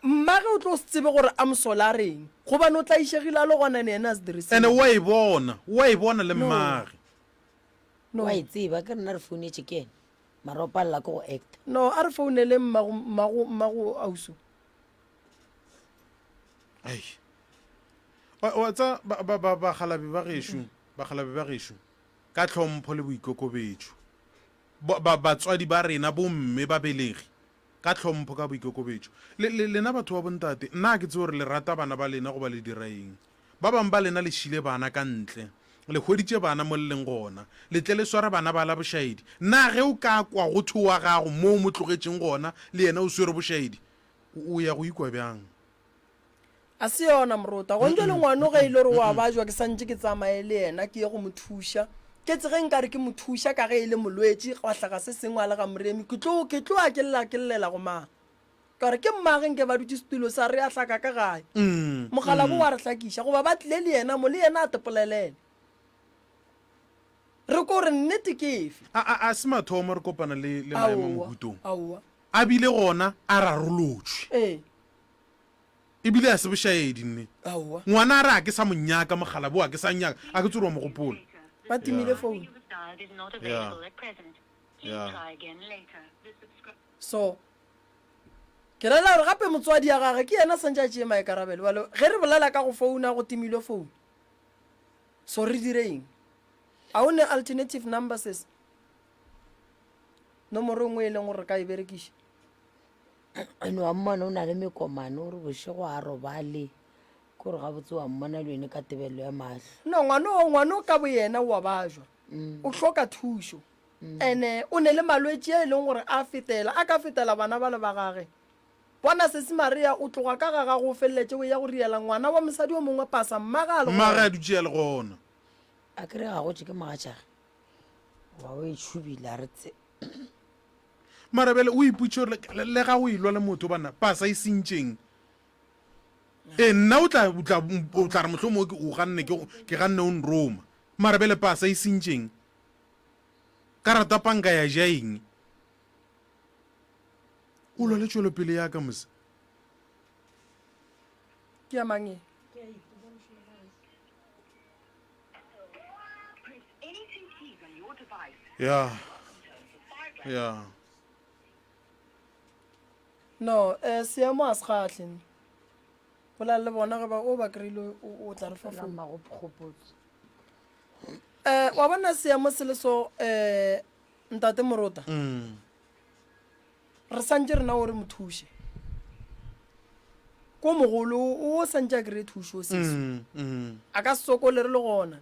mmage o tlo se tsebe gore a mosole a reng, gobane o tlaišegile a le gona ene yena a se dire Ene selo. o a e bona, o a e bona le No. mmage. No. Wa e tseba, ke rena re founetše ke ene, mara o palela ke go acta. No, a re founeleng mmago, mmago, mmago ausi. Ai. Wa, wa tsa ba, ba, ba, bakgalabi ba gešo, bakgalabi ba gešo, ka tlhompho le boikokobetšo. Ba, ba, batswadi ba rena, bomme, babelegi, ka tlhompho, ka boikokobetšo. Le, le, lena batho ba bontate, nna ga ke tsebe gore le rata bana ba lena goba le dira eng. Ba bangwe ba lena le šile bana ka ntle. Le hweditše bana mo le leng gona. Le tle le sware bana bala bošaedi. Na ge o ka kwa go thwe wa gago mo o mo tlogetšeng gona le yena o swere bošaedi, o, o ya go ikwa bjang? A se yona morota. Gong jwale ngwano ge e le gore o a bajwa ke santše ke tsamaye le yena ke ye go mo thuša. Ke tse ge nkare ke mo thuša ka ge e le molwetši gwa hlaga se sengwe a le ga Moremi ke tlo ke tlo a ke lla ke llela go mang? Ka gore ke mmage nke ba dutše setulo sa re a hlaka ka gae. Mokgalabo wa re hlakiša goba ba tlile le yena mo le yena a tepolelele. Re ko re nnete ke efe? A a a se mathomo re kopana le le maemo a Aowa, mohutong. aowa. A bile gona a rarolotšwe. Ee. E bile a se bošaedi nne. Aowa. Ngwana a re a ke sa mo nyaka mogala bo a ke sa nyaka a ke tsore wa mo gopola. Ba timile phone. Yeah. Yeah. So ke rela gore gape motswadi ya gage ke yena santse a tšee maikarabelo. Bjale ge re bolela ka go founa go timilwe phone. So re dire eng? A o ne alternative number sis? Nomoro e nngwe e leng gore re ka e berekiša. Ene wa mmona o na le mekomane o re bošego a robale ke gore gabotse wa mmona le ene ka tebelelo ya mahlo. No ngwana o ngwana o ka boyena o a bajwa o hloka thušo ene o ne le malwetši a e leng gore a fetela a ka fetela bana ba le ba gage. Bona sesi Maria o tloga ka ga gago o feleletše o eya go riela ngwana wa mosadi o mongwe pasa mmage a le Mmage gona. a dutše a le gona. A kere ga gotše ke mogatšage goba o e tšhubile a re tse. Mara bjale o ipotše gore le, le ga o elwa le motho banna, pasa e sentšeng? Ee, nna o tla, o tla, o tla re mohlomongwe ke, o ganne ke, ke ganne o nroma. Mara bjale pasa e sentšeng? Karata panka ya ja eng? O lwa le tšwelopele ya ka mos. Ke ya mang e? Ya. Ya. No, eh seemo a se kgahle. Bolela le bona ge ba o ba kry-ile o tla re fa Fela phone. mmagokgopotso. Eh wa bona seemo se le so eh ntate Morota. Mm. Re santše rena o re mo thuše. Ko mogolo o santše a kry-e thušo sesi. Mm, mm. A ka se sokole re le gona.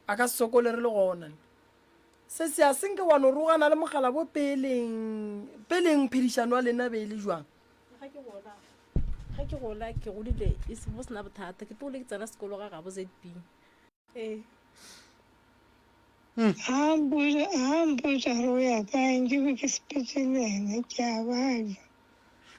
A ka se sokole re le gona. Se se a se nke wa no rogana le mogala bo peleng peleng phedišano ya lena be e le jwang? Ga ke gola ga ke gola ke godile e se bo sena bothata ke tlogile ke tsena sekolo ga gabo ZB. Ee. Ga a mpotša ga a mpotša gore o ya kae nke be ke sepetše le yena ke a babja.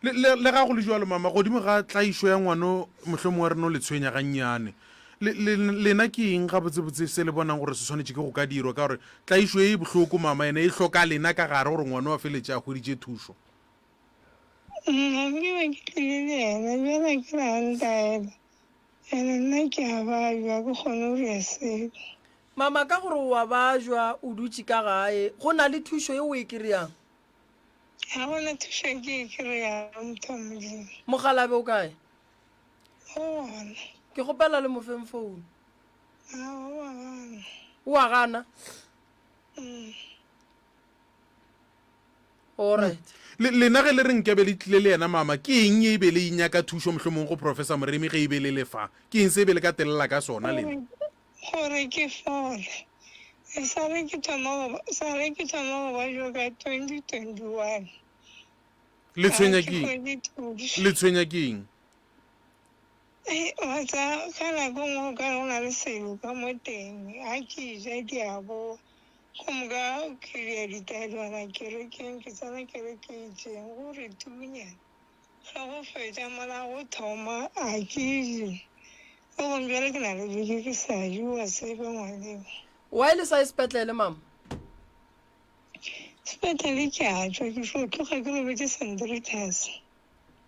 Le, le, le ga go le jwalo, mama, godimo ga tlaišo ya ngwano, mohlomongwe re no le tshwenya gannyane. Le, le, lena ke eng gabotsebotse se le bonang gore se swanetše ke go ka dirwa? Ka gore tlaišo ye e bohloko, mama, ene e hloka lena ka gare gore ngwano a feletše a hweditše thušo. Nna nke be ke tlile le yena, bjale ke re a ntaela. Ene nna ke a babja, ke kgone go dira selo. Mama, ka gore o a bajwa, o dutše ka gae, go na le thušo ye o e kry-ang? Ga go na thušo e ke e kry-ago, motho wa Modimo. Mokgalabje o kae? O gona. Ke kgopela le mo feng founu. Aowa, o a gana. O a gana? Mm. Alright. Le, lena ge le re nkabe le tlile le yena mama, ke eng ye e be le e nyaka thušo mohlomong go Professor Moremi ge e be le le fa? Ke eng se e be le ka telela ka sona lena? Gore, gore ke fole. E sa le ke thoma go ba, sa le ke thoma go ba jo ka 2021. Le Ga tshwenya ke ke eng? hwetše thušo. Le tshwenya ke eng? Ei, wa tseba, ka nako e nngwe o ka re go na le selo ka mo teng, ga ke ja ke a boa. Gomme ka ke ya ditaelwana kerekeng, ke tsena kereke e itšeng, go re tunya. Ge go fetša mola go thoma, a ke je. Le gong bjale ke na le beke ke sa je, wa tseba ngwaneo. Why le sa ye sepetlele mama? Sepetlele ke a tšwa, ke fo tloga ke robetše St. Rita's.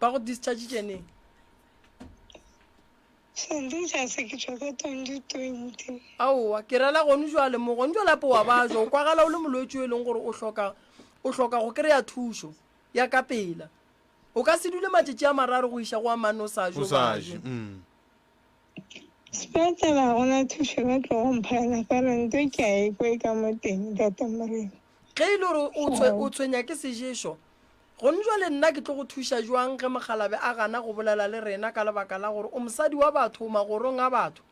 Ba go dischargitše neng? St. Rita's ke tšwa ka 2020. Aowa, ke rela gone jwale mo, gone jwale ape wa bajwa, o kwagala o le molwetši o e leng gore o hloka, o hloka go kry-a thušo ya ka pela. O ka se dule matšatši a mararo go iša go a mane o sa je, O o sa je. baje. Mm. Sepetlele ga gona thušo ba tlogo mpha yona ka re nto ke a e kwa e ka mo teng ntate Morena. Ge e le gore o tshwe, o tshwenya ke seješo, gone jwale nna ke tlo go thuša jwang ge mokgalabe a gana go bolela le rena ka lebaka la gore o mosadi wa batho, o magorong a batho?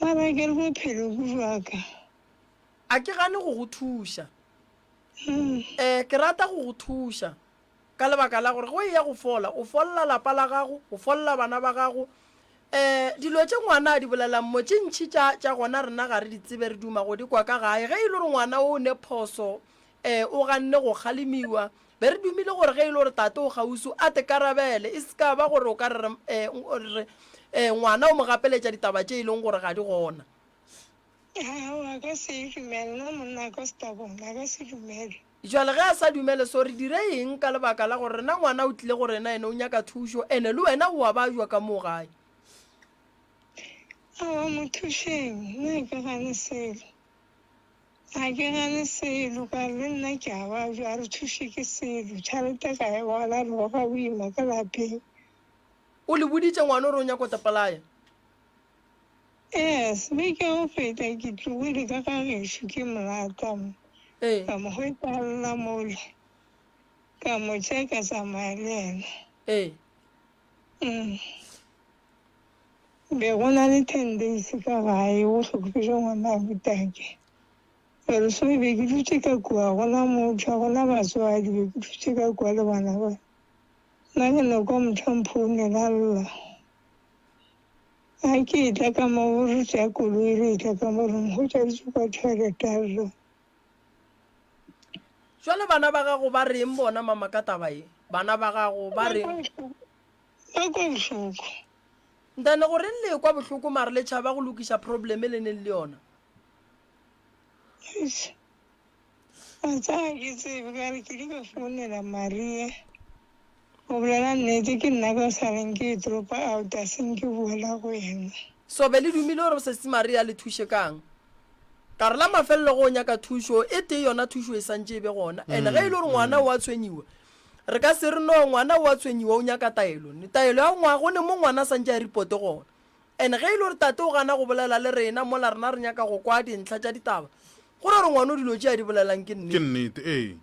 Mara ke re bophelo ke bja ka. A ke gane go go thuša. Ee, ke rata go go thuša ka lebaka la gore ge o eya go fola, o folla lapa la gago, o folla bana ba gago. Um dilo tše ngwana a di bolelang mo, tše ntši tša, tša gona rena ga re di tsebe, re duma go di kwa ka gae. Ge e le gore ngwana o ne phoso, um o ganne go kgalemiwa, be re dumile gore ge e le gore tate o kgauswi a te karabele, e se ka ba gore o ka re re, um re, um ngwana o mo gapeletša ditaba tše e leng gore ga di gona. Aowa, a ka se e dumele. Nna monna a ka se tabone, a ka se dumele. Jwale ge a sa dumele so re dire eng ka lebaka la gore rena ngwana o tlile go rena ene o nyaka thušo ene le wena o a bajwa ka moo gae. Aowa mo thušeng, nna ga ke gane selo. Ga ke gane selo ka re le nna ke a bajwa, a re thuše ke selo. Tšhalete ga e gona, re goga boima ka lapeng. O le boditše ngwana gore o nyaka go tepolaya? Yes, beke ya go feta ke tlogile ka ga gešo ke molata mo. Ee. Ka mo hwetša a lla mola. Ka mo tšea ka tsamaya le yena. Ee. Mm. Be go na le ten days ka gae go hlokofetše ngwana a butake. Bjale so be ke dutše ka kua ga gona motho, ga gona batswadi, be ke dutše ka kua le bana ba. Nna ke no kwa motho a mphounela a lla. Ga ke etla ka mo re tšea koloi re etla ka mo re hwetša dutše kwa toilet a lla. Jwale bana ba gago ba reng bona mama ka taba ye? Bana ba gago ba reng? Ba kwa bohloko. Ntane goreng le ekwa bohloko mare le tšhaba go lokiša probleme le neng le yona? Eish. Wa tseba ga ke tsebe ka re ke ile ka founela Maria. Go bolela nnete ke nna ka sa reng ke e dropa out a seng ke boela go yena. So be le dumile gore sesi Maria a le thuše kang? Ka re la mafelelo ge o nyaka thušo e tee yona thušo e santše e be gona and ge e le gore ngwana o a tshwenyiwa re ka se re no ngwana o a tshwenyiwa o nyaka taelo ne taelo ya ngwa go ne mo ngwana a santše a ripote gona and ge e le gore tate o gana go bolela le rena mola rena re nyaka go kwa dintlha tša ditaba go ra gore ngwana o dilo tše a di bolelang ke Ke nnete. nnete ee.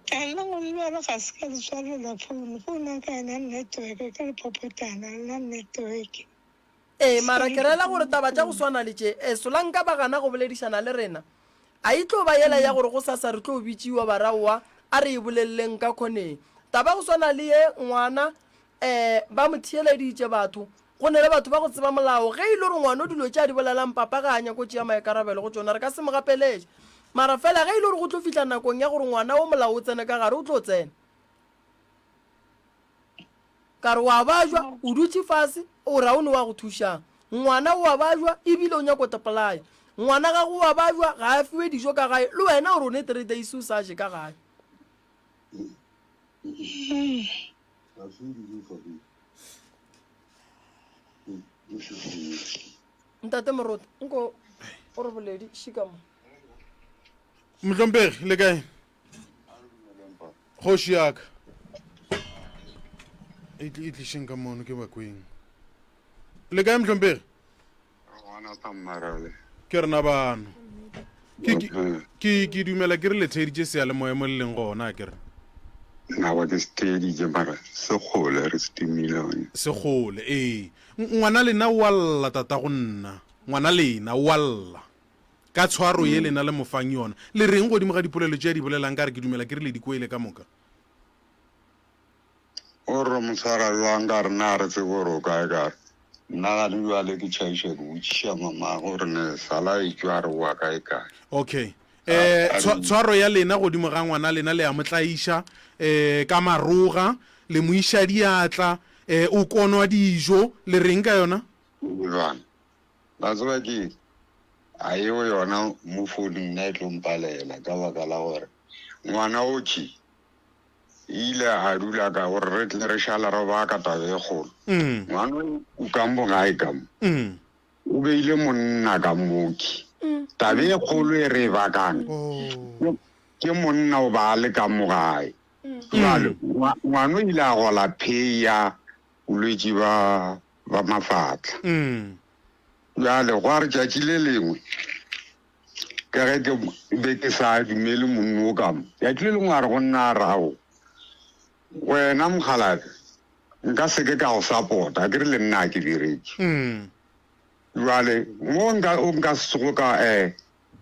Nna go le bjalo ga se ka le tswalela phone, phone ya ka ga e na network ke lephophotana ga le na network. Ee, mara ke rela gore taba tša go swana le tše, e, solanka ba gana go boledišana le rena, a e tlo ba yela ya gore gosasa re tlo bitšiwa ba ra oa, a re e boleleleng ka khoneng. Taba ya go swana le ye, ngwana, e, ba mo theeleditše batho, go ne le batho ba go tseba molao, ge e le gore ngwano dilo tše a di bolelang papa ga a nyake go tšea maikarabelo go tšona, re ka se mo gapeletše. Mara fela ge e le gore go tlo fihla nakong ya gore ngwana wo molao o tsene ka gare, o tlo tsena. Ka re, O a bajwa, o dutše fase, o ra o ne wa go thušang? Ngwana o a bajwa, e bile o nyako tepolaya. Ngwana gago o a bajwa, ga a fiwe dijo ka gae, le wena o re o ne three days o sa je ka gae. Ntate Moruti, nko o re boledi, šika mo. Mohlomphegi, le kae? Kgoši ya ka. E e tlišeng ka mono ke bakweng. Le kae mohlomphegi? Gona sa mmarale. Ke rena bano. Ke ke ke ke dumela ke re le theeditše seyalemoya mo le leng gona ke re. Nna ke se theeditše mara se kgole re se timile gone. Se kgole ee. Ngwana lena o a lla tatago nna. Ngwana lena o a lla. Ka tshwaro ye lena le mo fang yona. Le reng godimo ga dipolelo tše a di bolelang? Ka re, Ke dumela ke re le di kwele ka moka. O re, Re mo tshwara bjang? Ka re, Na re tsebe gore o kae? Ka re, Nna gane bjale ke tšhaiša ke botšiša mamagwe gore ne sala e tšwa re wa kae kae. Okay. Eh, tshwaro ya lena godimo ga ngwana lena le a mo tlaiša, eh, ka maroga, le mo iša diatla, eh, o konwa dijo, le reng ka yona? Bjang? La tseba ke eng? A yeo yona mo founung nna e tlo mpalela ka baka la gore ngwana o tše ile a dula ka gore re tle re šala re baka taba e kgolo. Ngwana o ka mo gae ka mo. O beile monna ka moki. Taba e kgolo e re e bakang ke monna o ba a le ka mo gae. Jwale ngwana o ile a gola pay ya bolwetši ba ba mafatla. Bjale gwa re tšatši le lengwe, ka ge ke be ke sa dumele monno o ka mo, tšatši le lengwe a re go nna a re, Ao, wena mokgalabje, nka se ke ka go sapota, a ke re le nna a ke bereke. Bjale mo nka, o nka se tsogo ka, eh,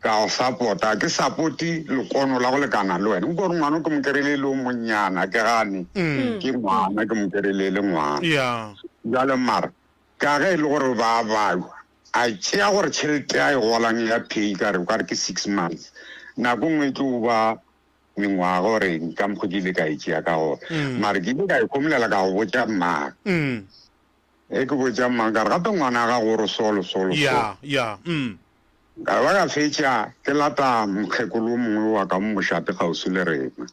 Ka go sapota, ke sapote lekono la go lekana le wena. Nko re ngwana ke mo kereile e le o monnyana, ke gane ke ngwana, ke mo kereile e le ngwana. Yeah. Bjale mara ka ge e le gore ba balwa, a tšea gore tšhelete a e golang ya pay ka re ka re ke six months, nako nngwe e tlo ba mengwaga or eng ka mokgo ke ile ka e tšea ka gona. Mara ke ile ka e khomolela ka go botša mmagwe. Ge ke botša mmagwe ka re gape ngwana wa gago o re solo solo solo. Yeah, yeah. Ka ba ka fetša ke lata mokgekolo o mongwe wa ka mo mošate kgauswi le rena.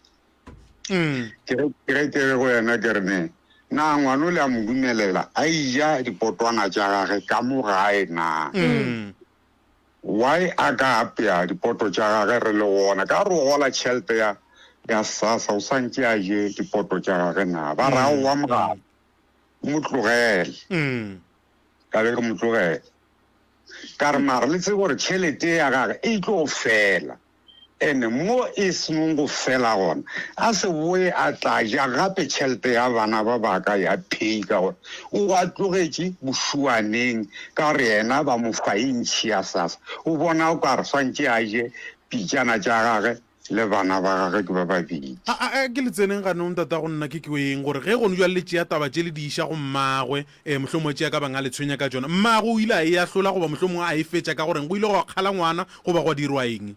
Ke ge ke ge ke re go yena ke re ne, na ngwana o le a mo dumelela a eja dipotwana tša gage ka mo gae na? Why a ka apea dipoto tša gage re le gona? Ka re o gola tšhelete ya ya SASSA o sa ntše a je dipoto tša gage na? Ba re aowa mogala, mo tlogele. Ka be ke mo tlogela. Ka re, Mara le tsebe gore tšhelete ya gage e tlo fela, ene mo e senong go fela gona, a se boe a tla ja gape tšhelete ya bana ba ba ka ya pay, ka gore o a tlogetše bošuaneng, ka gore yena ba mo fa e ntši ya SASSA. O bona o ka re swantše a je pitšana tša gage le bana ba gagwe ke ba babedi. A, a, a ke le tseneng ganong, tatago nna ke kweng gore ge gone bjale le tšea taba tše le di iša go mmagwe, e, mohlomongwe tšea ka bang a le tshwenya ka tšona. Mmagwe o ile a e ahlola goba mohlomongwe a e fetša ka goreng go ile gwa kgala ngwana goba gwa dirwa eng?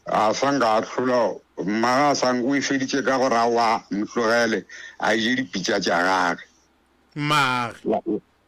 A sa nka a ahlola, mmagwe a sa nka, o e feditše ka gore aowa, mo tlogele a je dipitša tša gagwe. Mmage.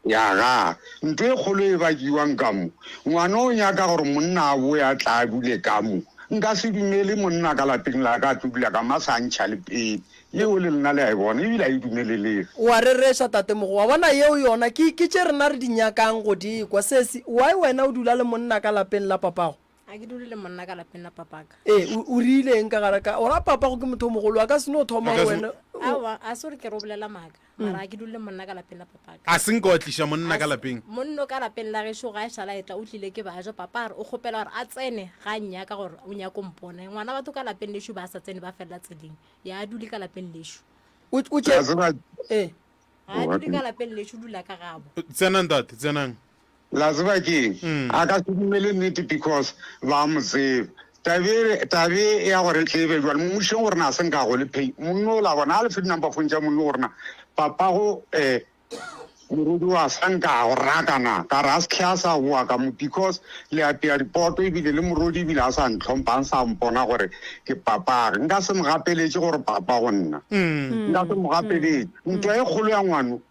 Ya ga. Ntho e kgolo e bakiwang ka mo, ngwana o nyaka gore monna a boe a tla a dule ka mo. Nka se dumele monna ka lapeng la ka a tlo dula ka mo a sa ntšha le peni. Yeo le lena le a e bona, ebile a e dumelelege. O a rereša, Tatemogo. Wa bona, yeo yona ke, ke tše rena re di nyakang go di kwa. Sesi, why wena o dula le monna ka lapeng la papago? A ke dule le monna ka lapeng la papaka. Ee, o, o rile eng ka gare ka, o ra papago ke motho o mogolo, a ka se no thoma A ka gore se- wena. o- Aowa, a se gore ke re o bolela maaka. Mara a ke dule le monna ka lapeng la papaka. A se nka wa tliša monna ka lapeng? Monno ka lapeng la gešo ga e šala etla o tlile ke bajo. Papa a re o kgopela gore a tsene ga a nnyaka gore o nyako mpona. Ngwana batho ka lapeng lešo ba sa tsene ba felela tseleng. Ya a dule ka lapeng lešo. O, o tše. La tseba. Ee. Ga a dule ka lapeng lešo o dula ka gabo. Tsenang tate, tsenang. La tseba ke eng? A ka se dumele nnete because ba mo tseba. Tabe tabe ya gore e tle e be jwale mmušong gore na se nka go le pay monno o la bona a le fe di number phone tša monno gore na papago eh morodi wa sa nka go raka na ka re a se tlhe a sa boa ka mo because le apea dipoto ebile le morodi ebile a sa ntlhompha a sa mpona gore ke papage nka se mo gapeletše gore papa go nna nka se mo gapeletše ntwa e kgolo ya ngwano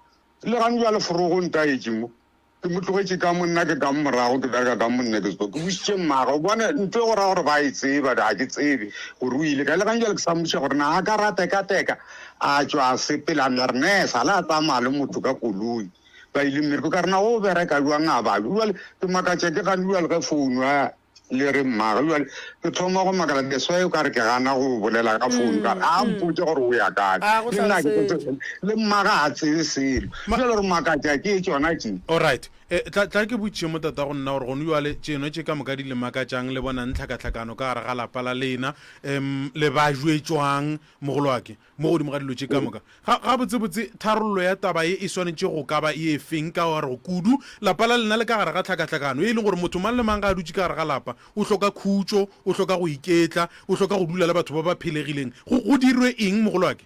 le gane bjale forogo ntaetše mo Ke mo tlogetše ka mo, nna ke ka mo morago, ke bereka ka mo nna ke ke bušitše mmagwe. O bone ntho e go ra gore ba e tseba, ga ke tsebe gore o ile kae. Le gane bjale ke sa mmotšiša gore na a ka ra tekateka a tšwa a sepela, a nna re ne sa le a tsamaya le motho ka koloi ba ile mmereko. Ka re na o bereka bjang a ba bjale ke makatša ke gane bjale ge founu a le re mmagwe bjale ke thoma go makala that's why o ka re ke gana go bolela ka phone ka re a mpotse gore o ya kae A go le nna ke hlalosetše. le mmaga a tsebe selo bjale re makatša ke tšona tše Alright. E, tla, tla ke botšiše mo tata go nna gore gone jwale tšeno tše ka moka di le makatšang le bonang tlhakatlhakano ka gare ga lapa la lena, um le ba jwetšwang mogolwake. Mo godimo ga dilo tše ka moka, ga, gabotsebotse tharollo ya taba ye e swanetše go ka ba ye feng? Ka gore kudu lapa la lena le ka gare ga tlhakahlakano ye e leng gore motho mang le mang ge a dutše ka gare ga lapa o hloka khutšo, o hloka go iketla, o hloka go dula le batho ba ba phelegileng. Go, go dirwe eng, mogolwake?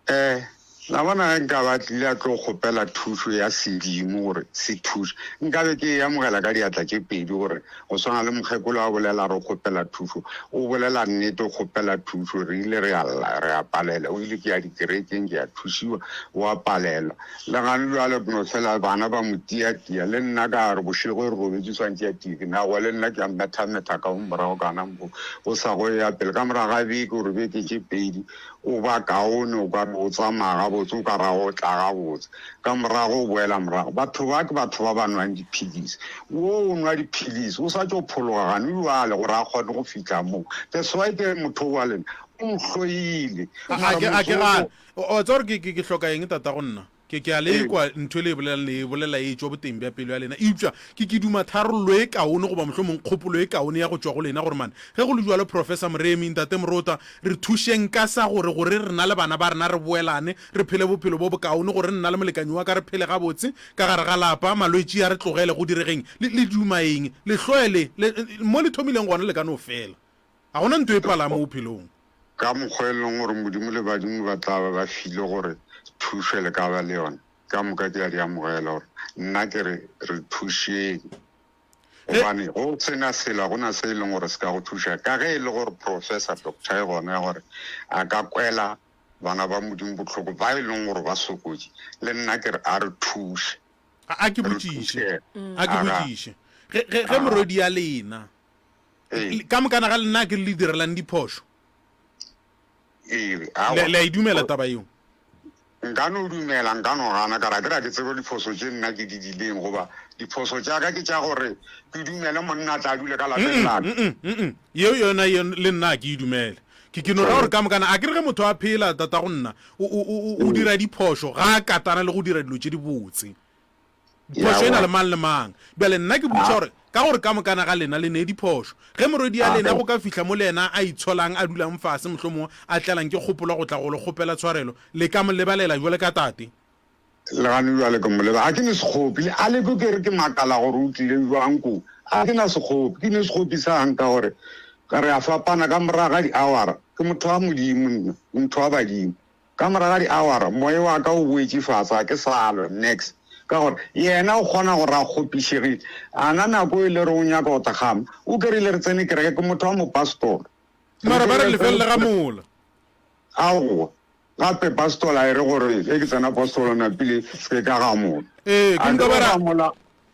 Eh, la bona ge nka ba tlile a tlo kgopela thušo ya sedimo gore se thuše, nkabe ke e amogela ka diatla tše pedi gore Go swana le mokgekolo a bolela re o kgopela thušo, o bolela nnete o kgopela thušo, re ile re a lla, re a palelwa, o ile ke ya dikerekeng ke ya thušiwa, o a palelwa. Le gane bjale ke no fela bana ba mo tiatia, le nna ka re bošego re robetše swantše ya tie, ke nago le nna ke a methametha ka mo morago kana mo go sa go ya pele. Ka morago ga beke gore beke tše pedi o ba kaone, o ka re o tsamaya gabotse, o ka ra o tla gabotse. Ka morago o boela morago. Batho ba ke batho ba ba nwang diphilisi. Wo o nwa diphilisi, o sa tšo phologa gane bjale gore a kgone go fihla moo. That's why ke re motho wa lena o mo hloile. A ke, a ke gane. O tseba gore ke, ke, ke hloka eng, tatago nna? Ke, ke a le ekwa ntho e le e bolelang, le e bolela e etšwa boteng bja pelo ya lena. Eupša ke, ke duma tharollo e kaone goba mohlomong kgopolo e kaone ya go tšwa go lena gore mane ge go le bjalo, Professor Moremi, Ntate Morota, re thušeng ka sa gore, gore rena le bana ba rena re boelane, re phele bophelo bo bokaone, gore nna le molekanyi wa ka re phele gabotse ka gare ga lapa, malwetši a re tlogele, go diregeng. Le, le duma eng? Lehloe le, le, mo le thomileng gona le ka no fela. Ga go na ntho e palang mo bophelong. Ka mokgwa e leng gore Modimo le badimo ba tla ba ba file gore thušo le ka ba le yona, ka moka ke a di amogela gore nna ke re re thušeng. Gobane go se na selo, ga go na se e leng gore se ka go thuša. Ka ge e le gore Professor Doctor e gona ya gore a ka kwela bana ba Modimo bohloko ba e leng gore ba sokotše, le nna ke re a re thuše. A ke botšiše, a ke botšiše, ge, ge, ge morwedi ya lena Ee. Ka mokana ga lena ke le direlang diphošo. Ee, aowa. Le a e dumela taba yeo? Nka no dumela, nka no gana, ka re a ke re ga ke tsebe diphoso tše nna ke di dileng, goba diphoso tša ka ke tša gore ke dumele monna a tla dule ka lapeng la ka. Yeo yona le nna ga ke e dumele. Ke, ke no ra gore ka mokana, a ke re ge motho a phela, tatago nna, o, o, o, o dira diphošo ga a katana le go dira dilo tše dibotse. Phošo e na le mang le mang. Bjale nna ke botšiša gore, ka gore ka mokana ga lena le ne diphošo, ge morwedi ya lena go ka fihla mo le yena a itsholang, a dulang fase, mohlomongwe a tlelang ke kgopolo go tla go le kgopela tshwarelo, le ka mo lebalela bjale ka tate? Le gane bjale ke mo leba, ga ke ne sekgopi. Le a le kwe ke re ke makala gore o tlile bjang ko. Ga ke na sekgopi, ke ne sekgopi sa eng ka gore re a fapana ka morago ga diawara. Ke motho wa Modimo nna, motho wa badimo. Ka morago ga diawara, moya wa ka o boetše fase, ga ke sa lwa, niks. Ka gore, yena o kgona gore a kgopišegile. A na nako e le re o nyaka go tla gama, o ke rile re tsene kereke, ke motho wa mopastor. Mara ba re lefelele ga mola. Aowa. Gape pastola e re gore ge ke tsena postola napile se ke ka gamola. Ee, ke A nka ke ba go ra. gamola,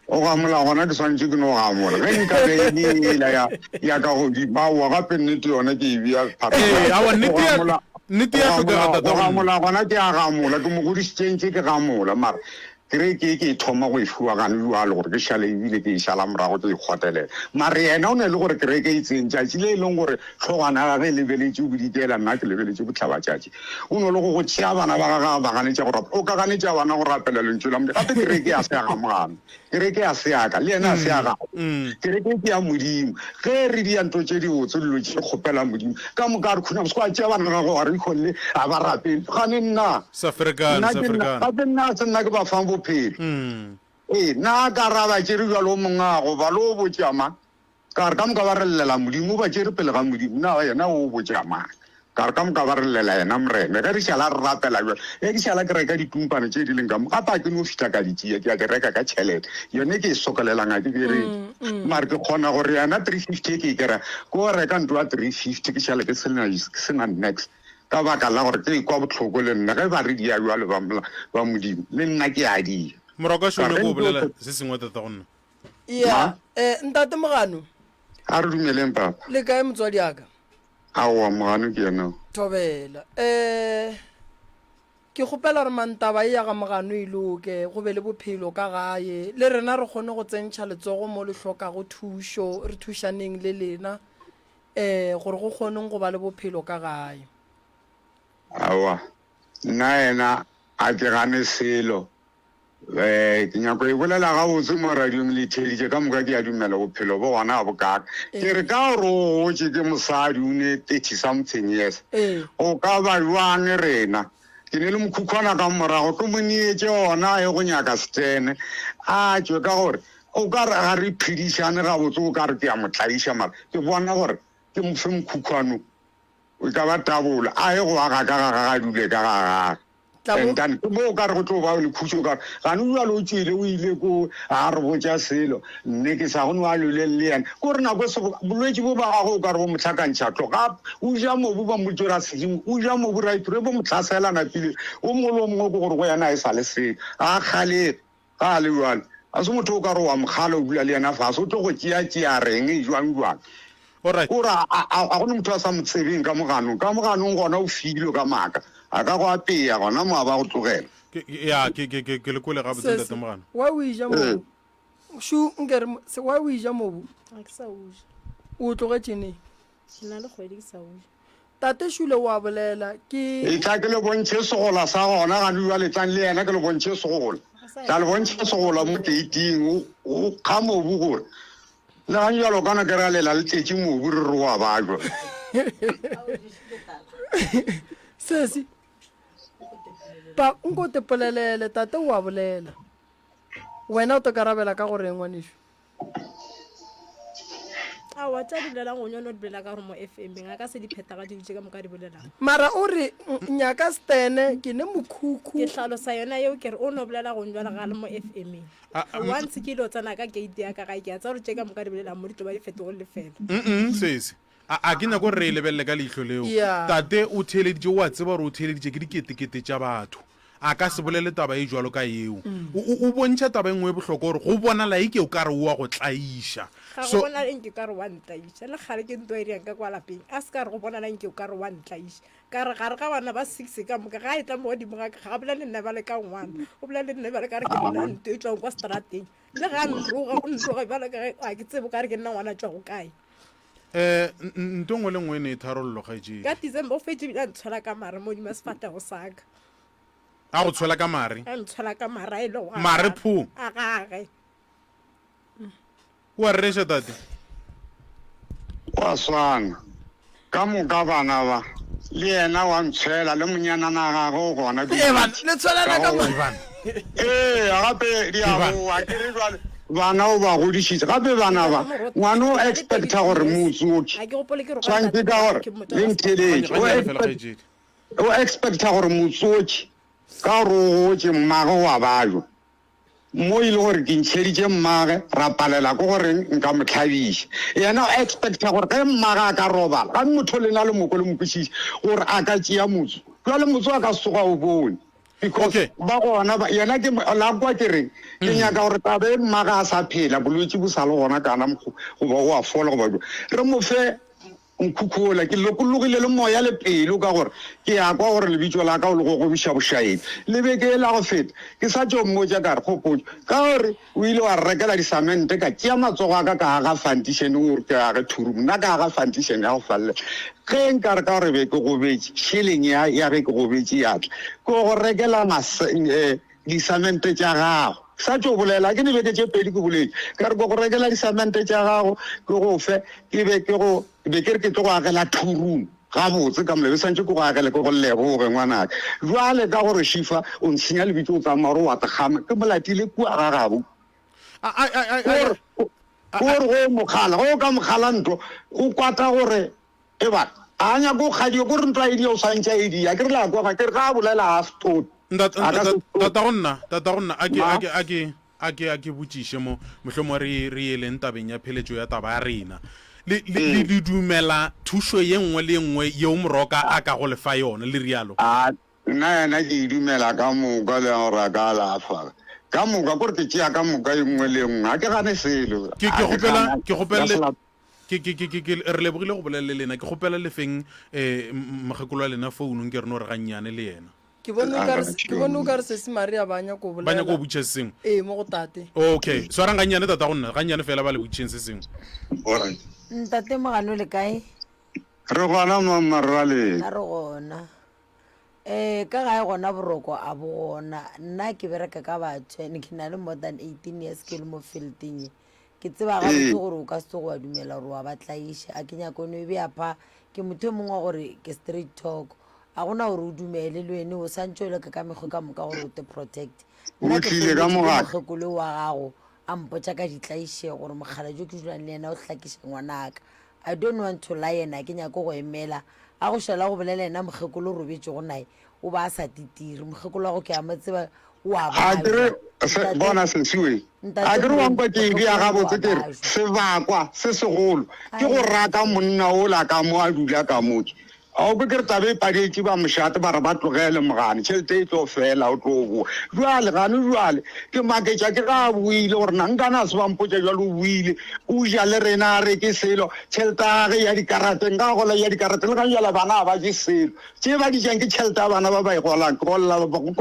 go gamola gona ke swanetše ke no gamola. Ge nka be e le yela ya, ya ka godimo, aowa gape nnete yona ke e bea Ee, phatlalatša. aowa Go nnete ya, gamola, nnete go ya hlokega gamola, tata go go nna. gamola gona ke a gamola. Ke mo godišitše ntše ke gamola mara Kereke e ke e thoma go e fiwa gane bjalo gore ke šale ebile ke e šala morago ke e kgotelela. Mare yena o ne le gore kereke e tseng tšatši le e leng gore hlogwana ya gage e lebeletše bodikela nna ke lebeletše bohlabatšatši. O no le go go tšea bana ba gage a ba ganetša go rapela. O ka ganetša bana go rapela lentšu la Modimo. Gape kereke ya se ya ga Mogano. Kereke ya se ya ka le yena a se ya gagwe. Kereke ke ya Modimo. Ge re dia nto tše dibotse dilo tše kgopela Modimo ka moka a re khunama se kwa tšea bana ba gago wa re ikgolle a ba rapele. Gane nna Sa ferekane, Nna sa ke nna, ferekane. gape nna ga se nna ke ba fang bophelo. Ee, nna ka ra ba tšere bjalo o mongwe a goba le o botša mang? Ka re ka moka ba re llela Modimo, o ba tšere pele ga Modimo, na yena o botša mang? Ka re ka moka ba re llela yena Morena. Ge re šala re rapela bjalo, ge ke šala ke reka ditumpane tše di leng ka mo, gape ga ke no fihla ka di tšea, ke a di reka ka tšhelete. Yone ke e sokolelang ga ke bereke. Mare ke kgona gore yena 350 e ke e kry-a, ke o reka ntlo ya 350 ke šale ke sena, ke sena niks. Ka baka la gore ke ekwa bohloko le nna ge ba re dia bjalo ba, ba Modimo, le nna ke a dia. Morwa ka Ka nyako ge go ntlo bolela se sengwe tata go nna. Ya, Ma? eh, ntate Mogano. A re dumeleng papa. Le kae motswadi ya ka? Aowa, Mogano ke yena. Thobela. Eh, ke kgopela gore man taba e ya ga Mogano e loke, go be le bophelo ka gae, le rena re kgone go tsentšha letsogo mo le hlokago thušo, re thušaneng le lena. Ee, gore go kgoneng go ba le bophelo ka gae. Aowa, nna yena a ke gane selo. Eh, ke nyako e bolela gabotse mo radiong le theeditše ka moka ke a dumela bophelo bo gona ga bokaka. Ke re ka gore o gotše ke mosadi o ne 30 something years. O ka ba jwang rena? Ke ne le mokhukhwana ka morago ke mo neetše ona a ye go nyaka setene a tšwe ka gore O ka re ga re phedišane gabotse, o ka re ke a mo tlaiša, mara ke bona gore ke mo fe mokhukhwano, e ka ba tabola, a ye go aga ka ga gage, a dule ka ga gage. And then ke mo o ka re go tlo ba le khutšo, o ka re gane bjale o tšwele o ile ko, ga a re botša selo, nne ke sa go no a lweleng le yena. Ke gore nako e seboka, bolwetši bo ba gagwe o ka re bo mo hlakantšha tlo, ga o ja mobu ba mmotše gore a sedimo, o ja mobu right, re bo mo hlasela napile, o mongwe le o mongwe ke gore go yena ga e sa le selo, ga a kgalege. Ga a le bjalo, ga se motho o ka re wa mo kgala o dula le yena fase, o tlo go tšea-tšea reng, jwang jwang. Alright. O re a, a, a go ne motho a sa mo tsebeng ka moganong. Ka moganong gona o filwe ka maaka. A ka go apea gona mo a ba go tlogela. Ke, ke, ya, ke, ke, ke, ke le kwele gabotse, Sesi, Ntate Mogano. why o eja Ee. mobu? Shu, nke re, se, why o eja mobu? Ga ke sa o ja. O o tlogetše neng? Ke na le kgwedi ke sa o ja. Tate Šule o a bolela, ke. Etla ke le bontšhe segola sa gona gane bjale, tlang le yena ke le bontšhe segola. Tla le bontšha segola mo keiting, o, o kga mobu gore le gane bjalo o kana ke ra lela le tletše mobu re re wa bajwa. Sesi, pa, nko te polelele, tate o a bolela. Wena o to karabela ka go reng, ngwanešu? Aowa, tša di bolelang o nyone o di bolela ka gore mo FM-eng a ka se di phethagatše ditše ka moka di bolelang. Mara o re nyaka stene ke ne mokhukhu. Ke hlalosa yona yeo ke re o no bolela go njwala ga le mo FM-eng. Once ke ile tsena ka gate ya ka gae ke a tseba gore tše ka moka di bolelang mo di tlo ba di fetogile lefela. Mm sesi. A a ke nyako gore re e lebelele ka leihlo leo. Yeah. Tate o theeleditše o a tseba gore o theeleditše ke diketekete tša batho. A ka se bolele taba e bjalo ka yeo. O, o, o bontšha taba e nngwe e bohlokwa gore go bonala eke o ka re o a go tlaiša. Ga go So, bonala nke o ka re wa ntlaiša. Le kgale ke nto e dirang ka kwa lapeng. A se ka re go bonala nke o ka re wa ntlaiša. Ka re gare ga bana ba six ka moka, ga a etla mo godimo ga ka, ga a bolele le nna bjale ka ngwana. O bolela le nna bjale ka re ke nna nto e tšwang kwa seterateng. Le ga a nroga, o nroga bjalo ka ge ga ke tsebe o ka re ke nna ngwana a tšwago kae. eh, n- n- nto e nngwe le nngwe e ne e tharollo, kgaetšedi. Ka December o fetše ebile a ntshwela ka mare mo godimo ga sefahlego sa ka. A go tshwela ka mare? A ntshwela ka mare a e lego a Mare gage. pho? A gage. O a rereša, tate? Go a swana. Ka moka bana ba, le yena wa ntshwela, le monyanana gagwe o gona Ee, bana, le tshwelana ka mare. Ee, gape di a boa. Ke re jwale, bana o ba godišitše. Gape bana ba, ngwana o expecta gore motsoki, tshwantše ka gore le ntheeletše, o expect, o expecta gore motsoki ka gore o gotše mmagwe o a bajwa. Mo e le gore ke ntšheditše mmage, ra palela ke gore nka mo hlabiša. Yena o expecta gore ge mmage a ka robala, gane motho lena le moko le mo kwešiše gore a ka tšea motsu. Jwale motse wa ka se tsoga o bone. Because Okay. ba gona ba yena ke la kwa ke reng ke nyaka gore taba e mmaga a sa phela bolwetši bo sa le gona kana mokgo goba o a fola goba jwang re mo fe nkhukhu ola ke lokologile le moya le pelo ka gore ke ya kwa gore lebitso la ka o le gogobiša bošaedi le beke e la go feta ke sa tšo mmotša ka re kgopotšo ka gore o ile wa re rekela disamente ka tšea matsogo a ka ka aga fantišene o re ke age thurumu nna ka aga fantišene ya go fallela ge nka re ka gore be ke gobetše šeleng ya ya ge ke gobetše ya tla ke go rekela mas eh, disamente tša gago. Sa tšo bolela, ke dibeke tše pedi ke boletše, ka re ke go rekela disamente tša gago, ke go fe, ke be ke go, be ke re ke tlo go agela two room gabotse ka molebe, swantše ke go agele, ke go leboge ngwanaka. Bjale ka gore Shifa o ntshenya lebitso o tsamaya o re wa tekgama, ke mo latile kua ga gabo. Gore, gore go mokgala, go ka mokgala ntho, go kwata gore Eba, a nyake go kgadiwa, ko re ntwa e dia o swantše a e dia. Ke re la kwa ga ke re ga a bolela a stop. Ntat, A ka se stop. tatago nna, tatago nna, a ke, Ma? a ke, a ke, a ke, a ke botšiše mo, mohlomongwe re, re yeleng tabeng ya pheletšo ya taba ya rena. Le, le, le, Ee. le dumela thušo ye nngwe le ye nngwe yeo Moroka a kago le fa yona, le rialo? A, nna yena ke e dumela ka moka le gore a ka alafa. Ka moka, ko re ke tšea ka moka ye nngwe le ye nngwe. Ga ke gane selo. Ke, Ga ke ke kgopela, gane, ke kgopela ka le, se la. Ke, ke, ke, ke, ke, re lebogile go bolela le lena. Ke kgopela le feng eh, mokgekolo wa lena founu nke re no re gannyane le yena. Ke bone o ka re, ke bone o ka re sesi Maria ba nyako Ba bolela. nyako go botšiša se sengwe. Ee, mo go tate. Okay, swarang gannyane tata go nna, gannyane fela ba le botšišeng se sengwe. Alright. Ntate Mogano le kae? Re gona mamma rraleng. Nna re gona. Eh ka gae gona boroko a bo gona. Nna ke bereka ka batho and ke na le more than 18 years ke le mo fielding ye. Ke tseba gabotse Ee. gore o ka se tsoge wa dumela gore wa ba tlaiša. A ke nyaka o no e bea pha. Ke motho e mongwe wa gore ke straight talk. A gona gore o dumele le wene o santše o leka ka mekgwa ka moka gore o te protect. O Nna ke tlile ka founetše ke mogala. mokgekolo wa gago a mpotša ka ditlaišego gore mokgalabje ke dulang le yena o hlakiša ngwanaka. I don't want to lie and a ke nyake go emela. A go šala go bolela yena mokgekolo o robetšego naye o ba a sa titire. Mokgekolo wa go ke a mo tseba o a A ke re, babja. se, Ntate, bona sesiwe, a ntate ke re wa Moremi, nkwa ke e bea mokgekolo wa go o gabotse a ke re, babja. sebakwa se segolo ke go Ai. raka monna ola ka mo a dula ka mo ke. A o kwe ke re taba e padetše ba mošate ba re ba tlogele mogane, tšhelete e tlo fela o tlo boa. Bjale gane bjale ke maketša ke ga a boile gore na nkane a se ba mpotša bjale o boile o ja le rena a reke selo, tšhelete ya gage ya dikarateng ga a gola ya dikarateng le gane bjale bana ga ba je selo. Tše ba di jang ke tšhelete ya bana ba ba e golang, ke golla,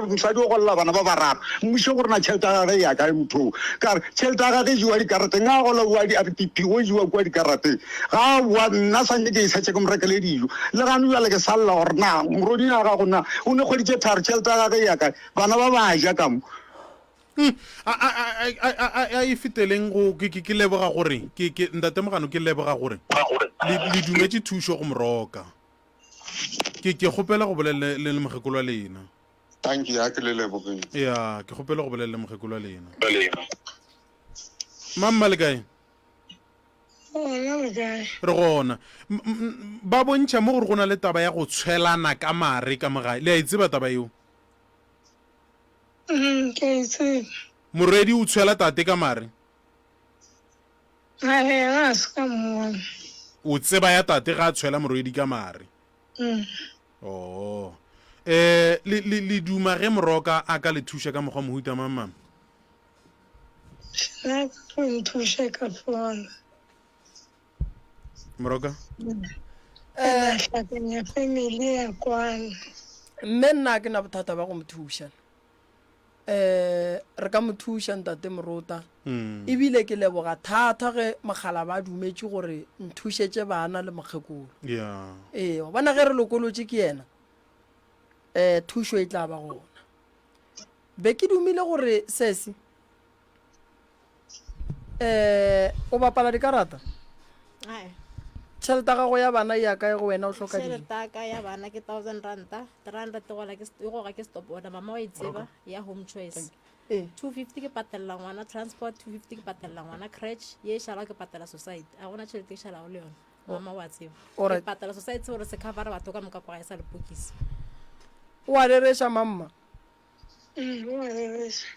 mosadi o golla bana ba bararo. Mmušo gore na tšhelete ya gage e ya kae motho o. Ka re, tšhelete ya gage e jewa dikarateng, ga a gola o a di, a re pipi, o jewa kua dikarateng. Ga a boa, nna santše ke e šetše ke mo rekele dijo. Le gane bjale ke sa lla gore na moroding a gago na o ne kgwedi tše tharo, tšhelete ya gage e ya kae? Bana ba ba ja ka mo. A, a, a, a, a, a, a e feteleng go, ke, ke, ke leboga gore, ke, ke, Ntate Mogano, ke leboga gore le, le dumetše thušo go Moroka. Ke, ke kgopela go bolela le, le mokgekolo wa lena. Thank you, a ke le lebogeng. Ya, ke kgopela go bolela le mokgekolo wa lena. Mamma le kae? Gona le kae? Re gona. Ba bontšha mo gore go na le taba ya go tshwelana ka mare ka mo gae. Le a e tseba taba yeo? Mm, ke a e tseba. Morwedi o tshwela tate ka mare. A yena a se ka mmona. O tseba ya tate ga a tshwela morwedi ka mare. Mm. Oh. Eh, le, le, le duma ge Moroka a ka le thuša ka mokgwa mohuta mang mang? Nna ka go nthuša ka fola. Moroka? Eh, hlakanya family ya kwana. Mme nna ke na bothata ba go mo thuša. um re ka mo thuša ntate morota mm. ebile ke leboga thata ge mogala ba dumetše gore nthušetše bana le mokgekolo yeah. ee bona ge re lokolotše ke yena um thušo e tla ba gona be ke dumile gore sesi um o bapala dikarata tšhelete ya gago ya bana e ya kae go wena o hloka dijo tšhelete ya ka ya bana ke thousand ranta 300 e gola ke e goga ke stop order mama wa e tseba ya home choice Ee. 250 ke patelela ngwana transport 250 ke patelela ngwana crèche ye e šalago ke patela society a gona tšhelete e šalago le yona mama wa tseba ke Alright. patela society gore se covera batho ka moka kwa gae sa lepokisi o a rereša mamma Mm, o a rereša.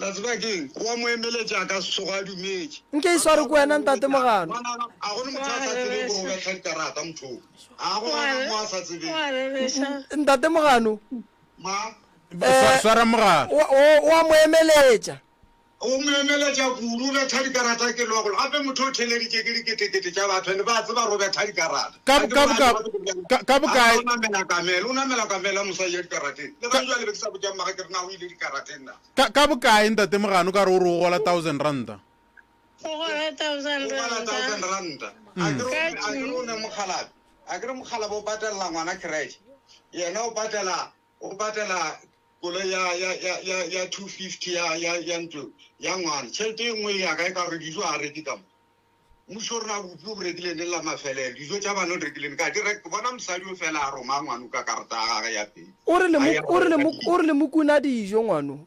La tseba keng? Wa mo emeletša a ka se tsoge a dumetše. Nke e sware ke wena Ntate Mogano. Ngwana, a go ne motho a sa tsebeng gore o betha dikarata motho o. A go gona mo a sa tsebeng. Ntate Mogano. Ma. Swara mogala. O a mo emeletša. O mo emeletša kudu, o betha dikarata ke lwa golo. Gape motho o theleditše ke diketekete tša batho and ba tseba gore o betha dikarata. Ka, ka boka, ka, ka bokae? O namela kamela, o namela kamela mosadi ya dikarateng. Le ga jwale be ke sa botša mmage ke re na o ile dikarateng na. Ka, ka bokae ntate Mogano ka re o re o gola R1000? O gola O gola R1000. A ke re, a ke re o ne mokgalabe. A ke re mokgalabe o patelela ngwana creche. Yena o patela, o patela Koloi ya, ya, ya, ya, ya 250 ya, ya, ya ntlo ya ngwana. Tšhelete e nngwe e ya kae ka gore dijo ga a reke ka mo. Mmušo o rena bupi o bo rekile neng la mafelelo. Dijo tša bana o di rekile neng. Ka di reka, bona mosadi o fela a roma ngwano ka karata ya gagwe ya pele. O re le A mo, ya o re le go mo, reka o re le mo kuna dijo ngwano.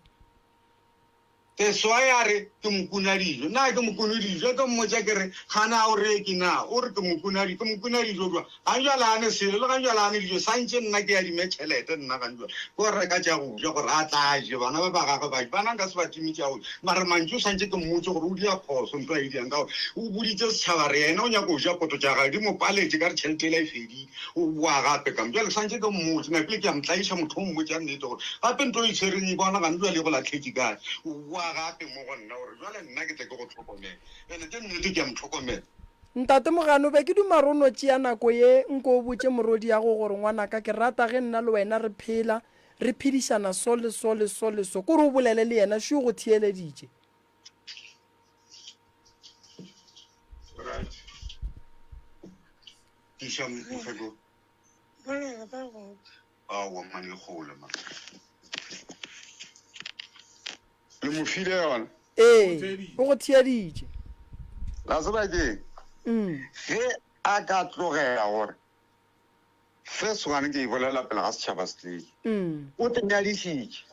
Teswai a re, Ke mo kuna dijo. Na ke mo kune dijo? Ke mmotša ke re, Gane a o reke na? O re, Ke mo kuna dijo. Ke mo kuna dijo bjang? Ganjwale a ne selo, le ganjwale a ne dijo. Santše nna ke adime tšhelete nna ganjwale ke go reka tša go ja gore a tla a je, bana ba ba gagwe ba je. Bana nka se ba time tša go ja. Mara mantšu santše ke mmotše gore o dia phoso ntho a e diang ka gore o boditše setšhaba re yena o nyaka go ja poto tša gage di mo paletše ka re tšhelete yela e fedile. O boa gape ka mo. Bjale santše ke mmotše, napile ke a mo tlaiša motho o mmotša nnete gore gape ntho o e tshwereng e bona gane bjale e go lahletše kae. O boa gape mo go nna gore bjale nna ke tle ke go hlokomele. Ene ke nnete ke a mo hlokomela. Ntate Mogano, be ke duma ro no tšea nako ye nko o botše morwediago gore ngwanaka ke rata ge nna le wena re phela, re phedišana so le so le so le so. Kore o bolele le yena, šo o go theeleditše. Right. Tiša mokgekolo. Bolela ka go. Aowa man e kgole man. Le mo file yona? Ee, o go theeditše. La tseba ke Mm. ge a ka tlogela gore first one ke e bolela pele ga setšhaba se tlile. Mm. O te nyadišitše.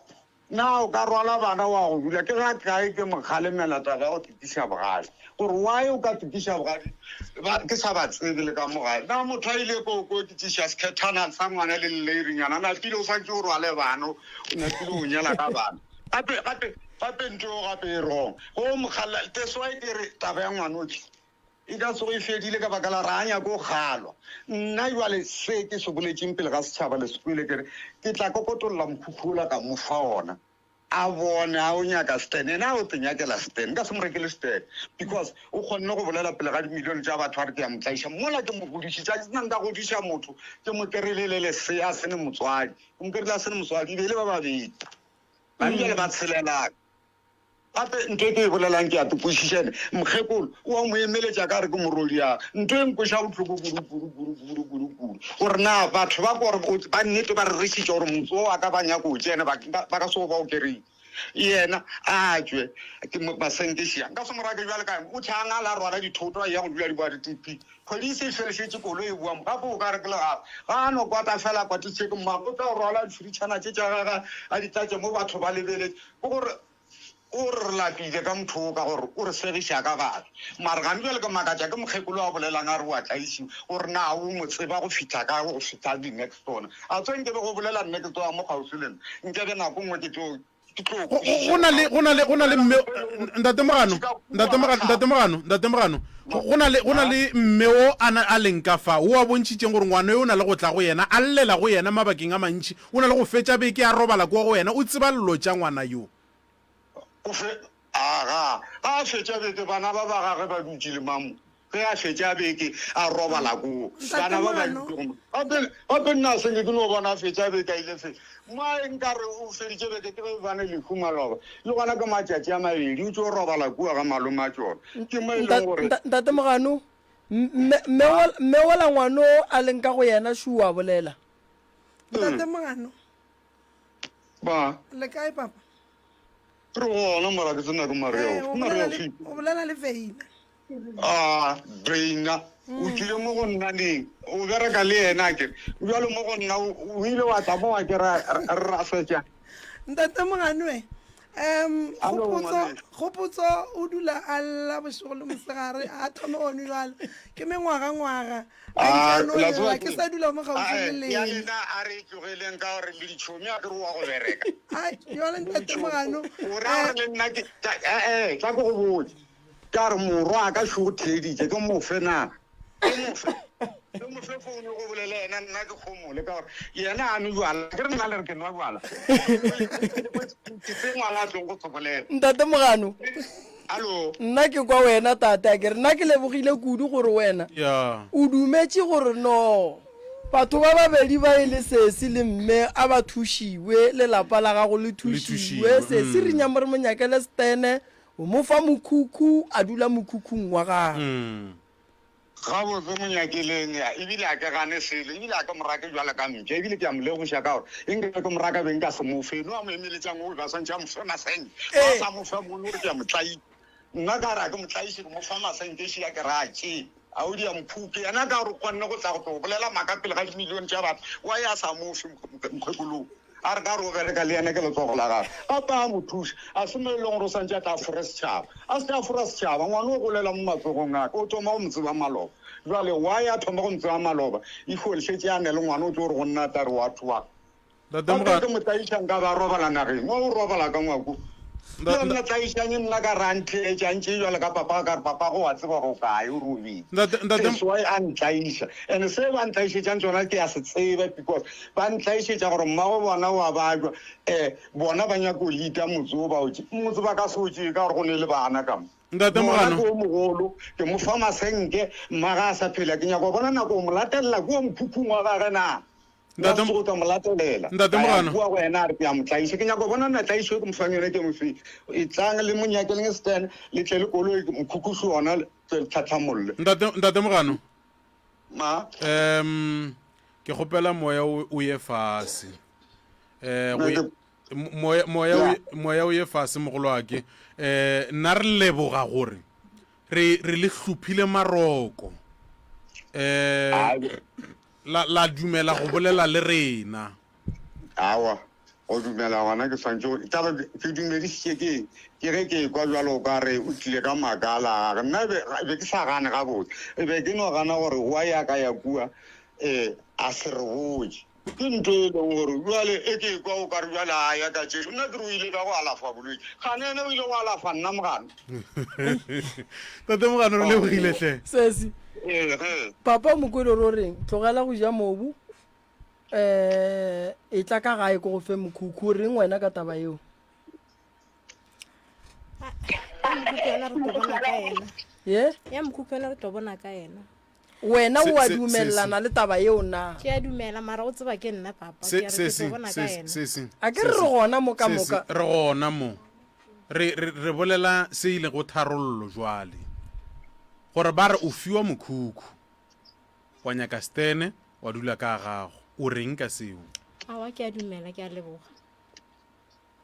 Na o ka rwala bana wa go dula? Ke ga kae ke mo kgalemela taba ya go tukiša bogadi? Gore why o ka tukiša bogadi ba ke sa ba tsebe le ka mo gae? Na motho a ile ko ko ke tliša sekhethana sa ngwana le leleirinyana napile o swantše o rwale bana o napile o nyala ka bana gape gape gape ntho eo gape e wrong go mo kgalela that's why ke re taba ya ngwanoke E ka tsoge e fedile ka baka la re a nyake go kgalwa. Nna bjale se ke se boletšeng pele ga setšhaba le se kwele, ke re, ke tla kokotolla mokhukhu wola ka mo fa ona, a bone a o nyaka stand. Yena a o te nyakela stand, nka se mo rekele stand because o kgonne go bolela pele ga dimilione tša batho a re ke ya mo tlaiša. Mola ke mo godišitše, a ke se na nka godiša motho ke mo kerile le lesea a se ne motswadi, ke mo kerile a se ne motswadi, e be e le ba babedi. Gane bjale ba tshelelana. Gape ntho e ke e bolelang ke a kwešiša ene mokgekolo o a mo emeletša ka re ke morwediagwe. Ntho e nkweša bohloko kudu kudu kudu kudu kudu kudu gore na batho ba gore ba nnete ba rerišitše gore motse wo wa ka ba nyaka o tšene ba ba ka se go ba o kereng yena a tšwe ke masenkešia nka se mo rake bjale ka eng o tšhang a la rwala dithoto a ya go dula di boa di-T_P kgwedi e se e felešetše koloi e boa mo gape o ka re ke legago ga a no kwata fela kwatitše ke mmagwe o tla go rwala difiritšhana tše tša gagwe a di tlatše mo batho ba lebeletše Ke gore o re re lapile ka motho o ka gore o re segiša ka batho. Mara gane bjale ke makatša ke mokgekolo a bolelang a re o a tlaišiwa gore na o mo tseba go fihla kae go fihla di-next door. A tseba nke be go bolela next door mo kgauswi le nna nke be nako nngwe ke tlo ke tlo Go, go, go na le go na le go na le mme ntate Mogano ntate Mogano ntate Mogano ntate Mogano go go na le go na le mme o a na a leng ka fa o a bontšhitšeng gore ngwana yo o na le go tla go yena a llela go yena mabakeng a mantši O na le go fetša beke a robala kua go wena, o tseba llo tša ngwana yo. O fe, aga, ga a fetša beke, bana ba ba gagwe ba dutše le mamo. Ge a fetša beke a robala koo, Ntate bana ba ba Moano. dutše go mo. Gape, gape nna se nke ke no bona a fetša beke a ile fe. Mmae nkare o feditše beke ke ge bane lehu maloba. Le gona ke matšatši a mabedi o tšo robala kua ga malome a tšona. Ke mo e leng gore. Ntate Mogano, mme, mme, mme wola ngwano a leng ka go yena šo o a bolela. Ntate Mogano. Ba. Le kae papa? Re gona mara ke tsena ke Maria. Eh, o Maria bolela le- Fipo. o bolela le Veina. Ah, Veina. O tlile mo go nna neng? O bereka le yena ke. Bjalo mo go nna o o ile wa tla mo wa ke ra ra setša. Ntate Mogano e. Um Kgopotso, Kgopotso o dula a lla bošego le mosegare, a thome gone jwale. Ke mengwagangwaga. A Ah, ntše a no la lla, tseba ke ke sa dula mo gaufi Ah, le eh, ya lena. lena a re e tlogeleng ka gore le ditšhomi a ke re wa go bereka. Ai, jwale ntate Mogano, O ra eh, gore le nna ke tla- eh, eh, tla ke go botse. Ka re morwa a ka šo o theeditše ke mo fe na. Ke mo fe. Ke mo fe founu go bolele yena nna ke kgomole ka gore yena a nwe jwala. Ke re nna le re ke nwa jwala. Ke se ngwana a tlong go se bolela. Ntate Mogano. Alo. Nna ke kwa wena tate a ke re nna ke lebogile kudu gore wena Yeah. o dumetše gore no batho ba babedi ba e le sesi le mme a ba thušiwe lelapa la gago le thušiwe, thušiwe sesi re nyamo re mo nyakele stene O mo fa mokhukhu, a dula mokhukhung wa gagwe. Gabotse mo nyakeleng, ebile a ke gane selo, ebile a ke mo rake bjalo ka mpša, ebile ke a mo leboša ka gore e nkabe ke mo raka be nka se mo fe. No a mo emeletšang o be a swantše a mo fe masente, a sa mo fe mono gore ke a mo tlaiša. Nna ka re a ke mo tlaiše, ke mo fa masente šia ke re a tšee. A o dia mokhukhwe, yena ka gore o kgonne go tla go tlo bolela maaka pele ga dimilione tša batho, why a sa mo fe mokgekolo? A re ka re o bereka le yena ke letsogo la gagwe. Gape a mo thuša. A se mo e leng gore o swantše a tla fore setšhaba. A se ke a fora setšhaba. Ngwana o golela mo matsogong a ka. O thoma go mo tseba maloba. Bjale why a thoma go mo tseba maloba? If o šetše a ne le ngwana o tlo re go nna a tla re what what. Ntate Gape Mogare. ke mo tlaiša nka ba robala nageng. Wa o robala ka ngwako. Nta- Yo nta- nna tlaišang nna ka re a ntheetše a ntšee bjalo ka papa ka re papa go wa tseba gore o kae o robetše. Ntate- ntate- That's why a ntlaiša. And se ba ntlaišetšang tsona ke a se tseba because ba ntlaišetša gore mmago bona wa bajwa um bona ba nyaka go leada motse o ba o tše motse ba ka se o tšee ka gore go ne le bana ka mo. Ntate Ngwana Mogano. ke o mogolo ke mo fa masenke mma ga a sa phela ke nyaka go bona nako o mo latelela kua mokhukhung wa gage na. Ntate- Nka se go tla mo latelela. Ntate Ka ya Mogano. kua go yena a re ke a mo tlaiša. Ke nyaka go bona na tlaišo e ke mo fang yone ke mo fe. Etlang le mo nyakeleng stand, le tle le koloi, mokhukhuši ona le tle le tlhatlhamolle. Ntate, Ntate Mogano. Ma. Um, ke kgopela moya o, o ye fase. Eh, go ye, moya, moya, o ye, moya o ye fase mogolwake. Eh, nna re leboga gore re, re le hlophile maroko. Eh, La, la dumela go bolela le rena. Aowa, go dumela gona ke swantše go, taba ke dumedišitše ke eng? Ke ge ke ekwa bjalo o ka re o tlile ka maaka a la gage. Nna be, be ke sa gane gabotse, be ke no gana gore wa ya ka ya kua um a se re botše. Ke ntho e leng gore bjale e ke ekwa o ka re bjale a ya ka tšešo. Nna ke re o ile ka go alafa bolwetši, gane yena o ile go alafa nna Mogano. Tate Mogano re lebogile hle. Sesi. Ee, ge. Papa Mokwele o reng? Tlogela go ja mobu. Eh, e tla ka gae ko go fe mokhukhu. O reng wena ka taba yeo? Ya mokhukhu yona re tlo bona ka yena. Ye? Ya mokhukhu yona re tlo bona ka yena. Wena Se- o a se- se- dumelelana se. le taba yeo na? Ke a dumela mara o tseba ke nna papa. Se Ke a re se ke se tlo bona ka se yena. se se. A ke re re gona mo ka Se, se, moka. Re gona mo. Re re re bolela se e lego tharollo jwale. Gore ba re o fiwa mokhukhu. Wa nyaka stene wa dula ka gago. O reng ka seo? Aowa ke a dumela ke a leboga.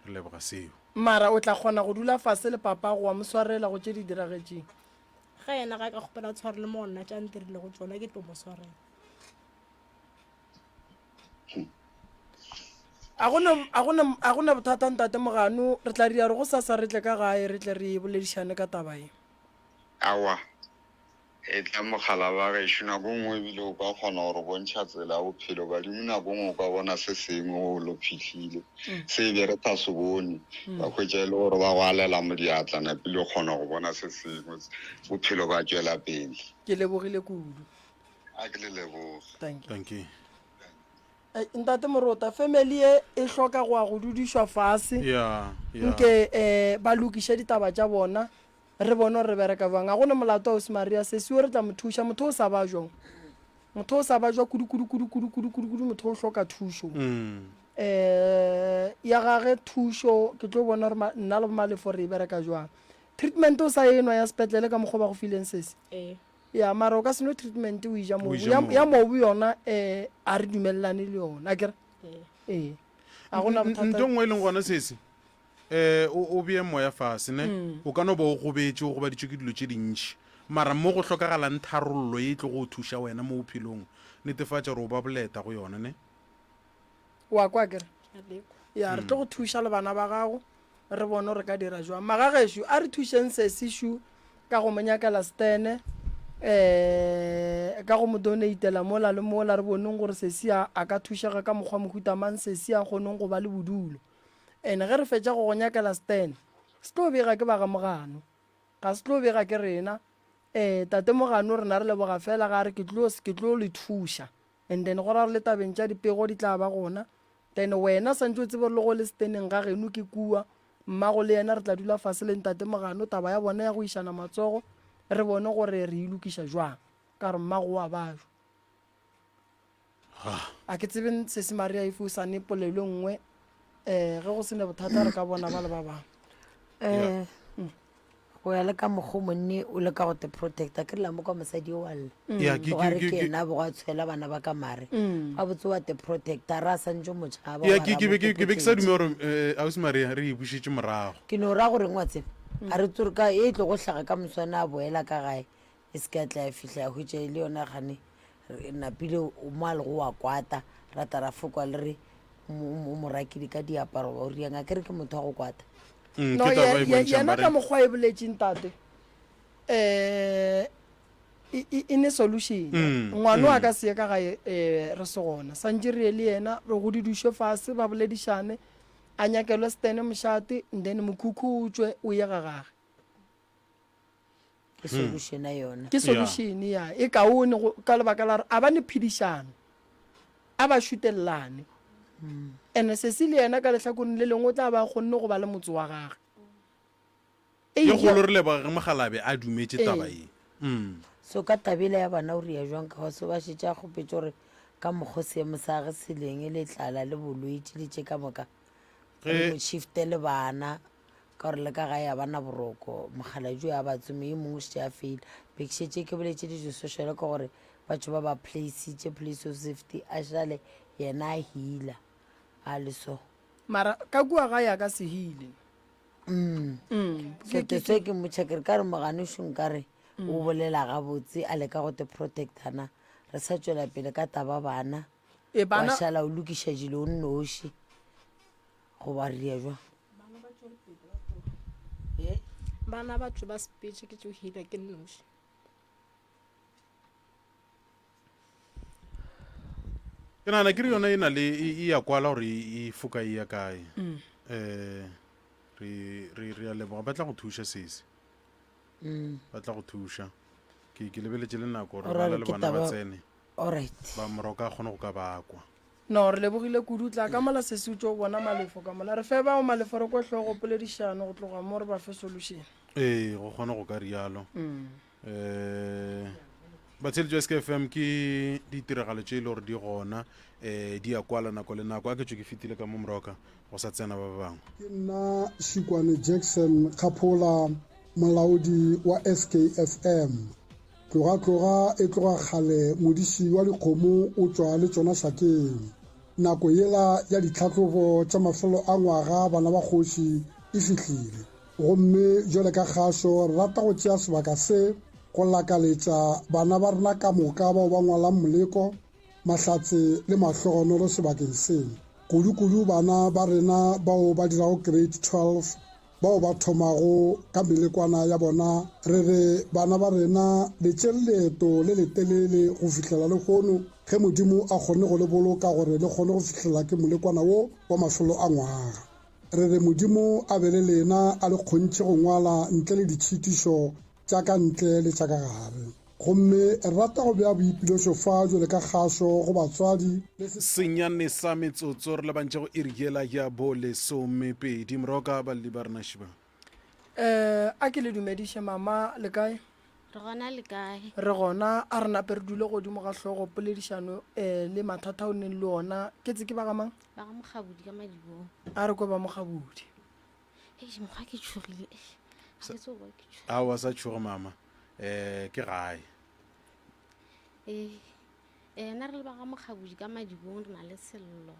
Re leboga seo. Mara o tla kgona go dula fase le papago wa mo swarela go tše di diragetšeng? Ge yena ga ka kgopela tshwarelo mo go nna tša ntirilego tšona ke tlo mo swarela. A go na, a go na, a go na bothata Ntate Mogano, re tla dira gore gosasa re tle ka gae re tle re boledišane ka taba ye. Aowa, Etla mogala wa gešo, nako nngwe ebile o ka kgona go re bontšha tsela ya bophelo. Badimo nako nngwe o ka bona se sengwe o lo fihlile, se be re sa se bone, ba hwetša e le gore ba go alela mo diatla napile o kgona go bona se sengwe, bophelo ba tšwela pele. Ke lebogile kudu. A ke le leboge. Thank you. Thank you. Ei, Ntate Morota, family ye e hloka go ya go dudišwa fase Yeah, yeah. nke um ba lokiše ditaba tša bona Re bone gore re bereka bjang. Ga go na molato ausi Maria, sesi yo re tla mo thuša. Motho o sa bajwa. Motho o sa bajwa kudu kudu kudu kudu kudu kudu kudu motho o hloka thušo. Eh ya gage thušo ke tlo bona gore nna le Malefo re e bereka jwang. Treatment o sa enwa ya sepetlele ka mokgwa ba go fileng sesi. Ee. Ya mara o ka se nwe treatment o eja mobu. ja Ya, mobu. ya mobu yona eh a re dumelelane le yona akere. Ee. Ee. A gona bothata. Ntho nngwe e leng gona sesi um o, o bee moya fase ne mm. o ka no ba o gobetše o gobaditšwe ke dilo tše dintši mara mo go hlokagalang tharollo ye e tlo go o thuša wena mo bophelong netefatša gore o ba boleta go yona ne wa kwa kere ya re tlo go thuša le bana ba gago. Re bone gore re ka dira jwang. Magagešo, a re thušeng sesi šu ka go mo nyakela stene, um ka go mo donatela mola le mola, re boneng gore sesi a, a ka thušega ka mokgwa mohuta mang, sesi a kgoneng go ba le bodulo. And ge re fetša go go nyakela stene, se tlo bega ke ba ga Mogano, ga se tlo bega ke rena. Um tate Mogano rena re leboga fela ga a re ke tlo, ke tlo le thuša. And then go ra gore le tabeng tša dipego di tla ba gona. Then wena santše o tsebe gore le go le steneng ga geno ke kua, mmago le yena re tla dula fase le ntate Mogano taba ya bona ya go išana matsogo re bone gore re e lokiša jwang ka gore mmago o a bajwa. A ke tsebe sesi Maria if o sa ne polelo e nngwe um ge go se ne bothata re ka bona ba le ba bangwe. Um go ya le ka mokgwa monne o le ka go te protecta ke lela mo kwa mosadi o wa lla Ya, ke- Tloga ke- re ke- ke ke- ena a bogo a tshwela bana ba ka mare gabotse wa te protecta re a santse motšhaba ya wa ke ra ke be mo ke ke be ke sa protect. dume gore eh, ausi maria re e bušetše morago ke no ra goreng wa tseba a re tsore ka e tlo go hlaga ka moswane a boela ka gae e se ke ya tla ya fihla ya hwetša e le yona gane re napile o mo a lego wa kwata ra tla ra fokwa le re o mo o mo rakile ka diaparo goba o riang a ke re ke motho wa go kwata Mm, No, ke taba ye- e ye- bontšhang yena ba ka re mokgwa e boletseng tate um e ne solution ngwano a ka se ye ka gae um re se gona santše re ye le yena re go didušwe fase ba boledišane a nyakelwe stene mošate and then mokhukhu o tšwe o ye ga gage ke solution ya yona ke solution ya e kaone go- ka lebaka la gore a ba ne phedišano a ba šutelelane and sesi le yena ka lehlakoreng le lengwe o tla ba a kgonne go ba le motse wa gage Ke kgolo re leboga ge Mogalabe a dumetše taba ye. Mm. So ka tabela ya bana o ria jwang ka so ba šetše a kgopetše gore ka mokgo seemo sa gage se leng le tlala le bolwetši le tše ka moka re mo shifte le bana ka gore le ka gae a bana boroko mokgalabje a ba tsome yo mongwe o šetše a faila be ke šetše ke boletše le di-social ka gore batho ba ba placitše place of safety a šale yena a heala a le so Mara ka kua gae a ka se heale. So ke se ke motšha ke re ka re moganušu nkare o bolela gabotse a leka go te protectana re sa tšwela pele ka taba bana E wa bana šala o lokiša dilo o nnoši goba re dia jwang Eh? Bana batho ba sepetše ke tšo hila ke nnoši. Ke nagana ke re yona e na le e e ya kwala gore e e foka e ya kae. Eh re re re a leboga ba tla go thuša sesi. Ba tla go thuša. Ke ke lebeletše le nako gore Alright, bala le ke bana ba taba- tsene Alright. ba moroka a kgone go ka ba kwa. No, re lebogile kudu. Tla ka mola sesi o tšo bona Malefo ka mola. Re fe bao Malefo re kwe hlogo poledišano go tloga mo re ba fe solution. Ee, go kgone go ka rialo. Um batheeletši ba SKFM ke ditiragalo tše e le gore di gona um di ya kwala nako le nako. A ke tšwe ke fetile ka mo moroka go sa tsena ba bangwe. Ke nna Šikwane Jackson Kgaphola, molaodi wa SKFM. Tloga tloga e tloga kgale modiši wa dikgomo o tšwa le tšona šakeng. Nako yela ya ditlhahlobo tša mafelo a ngwaga bana ba kgoši e fihlile. Gomme jwale ka kgašo re rata go tšea sebaka se go lakaletša bana ba rena ka moka bao ba ngwalang moleko, mahlatse le mahlogonolo sebakeng se. Kudu-kudu bana ba rena bao ba dirago Grade 12 bao ba thomago ka melekwana ya bona, re re bana ba rena le tšere leeto le letelele go fihlela lehono ge Modimo a kgonne go le boloka gore le kgone go fihlela ke molekwana wo wa mafelo a ngwaga. Re re Modimo a be le lena a le kgontšhe go ngwala ntle le ditšhitišo tša ka ntle le tša ka gare. Gomme re rata go bea boipilošo fa bjale ka kgašo go batswadi le setšhaba. Senyane sa metsotso re lebantše go iri yela ya bo lesomepedi. Moroka balli ba rena šiba. Eh, a ke le dumediše mama, le kae? Re gona le kae? Re gona, a re nape re dule godimo ga hlogo poledišano eh, le mathata o neng le ona. Ke tse ke ba ga mang? Ba ga Mokgabudi ka Madibong. A re kwe ba Mokgabudi. Eish, mokgwa ke tšhogile. Eish, ga ke tsebe gore ke tšhogile. Aowa sa tšhoge mama, eh ke gae. Ee, eh, nna re le ba ga Mokgabudi ka Madibong re na le sello.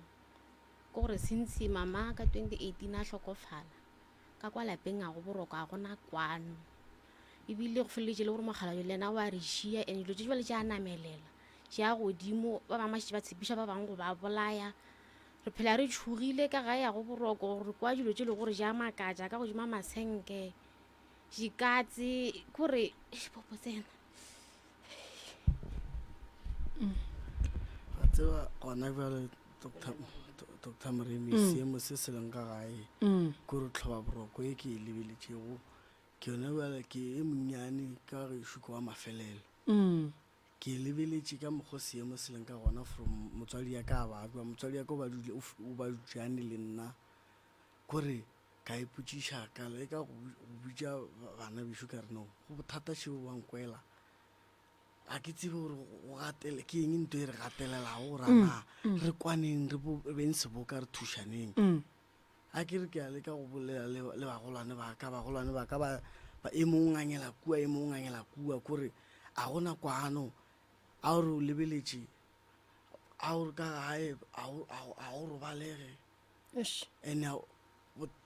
Ke gore since mama ka 2018 a hlokofala, ka kwa lapeng ga go boroko, ga gona kwano. Ebile go feleletše le gore mokgalabje le yena wa re šia and dilo tše jwale tša namelela, tša godimo, ba bangwe ba šetše ba tshepiša ba bangwe go ba bolaya. Re phela re tšhogile ka gae ya go boroko, re kwa dilo tše le gore ja makatša ka godima masenke, dikatse, kore popo tsena. Wa tseba gona bjale Doctor Doctor Moremi mm. seemo se se leng ka gae mm. ke gore tlhoba boroko e ke e lebeletšego ke yone bjale ke e monnyane ka gešo ke wa mafelelo mm. Ke lebeletše ka mokgo seemo se leng ka gona from motswadi ya ka a babja, motswadi ya ka o ba dule o ba dutšane le nna kore ka ipotšiša ka leka go bitša bana bešo ka re no go bothata šeo ba nkwela ga ke tsebe gore go gatele ke eng nto e re gatelelago gore mm, na mm. re kwaneng re beng seboka re thušaneng mm. A ke re ke a leka go bolela le, le bagolwane ba ka, bagolwane ba ka ba, ba e mong o ngangela kua, e mong o ngangela kua, kore a gona kwano, a gore o lebeletše, a gore ka gae a go, a go, a go robalege. Eish. And a,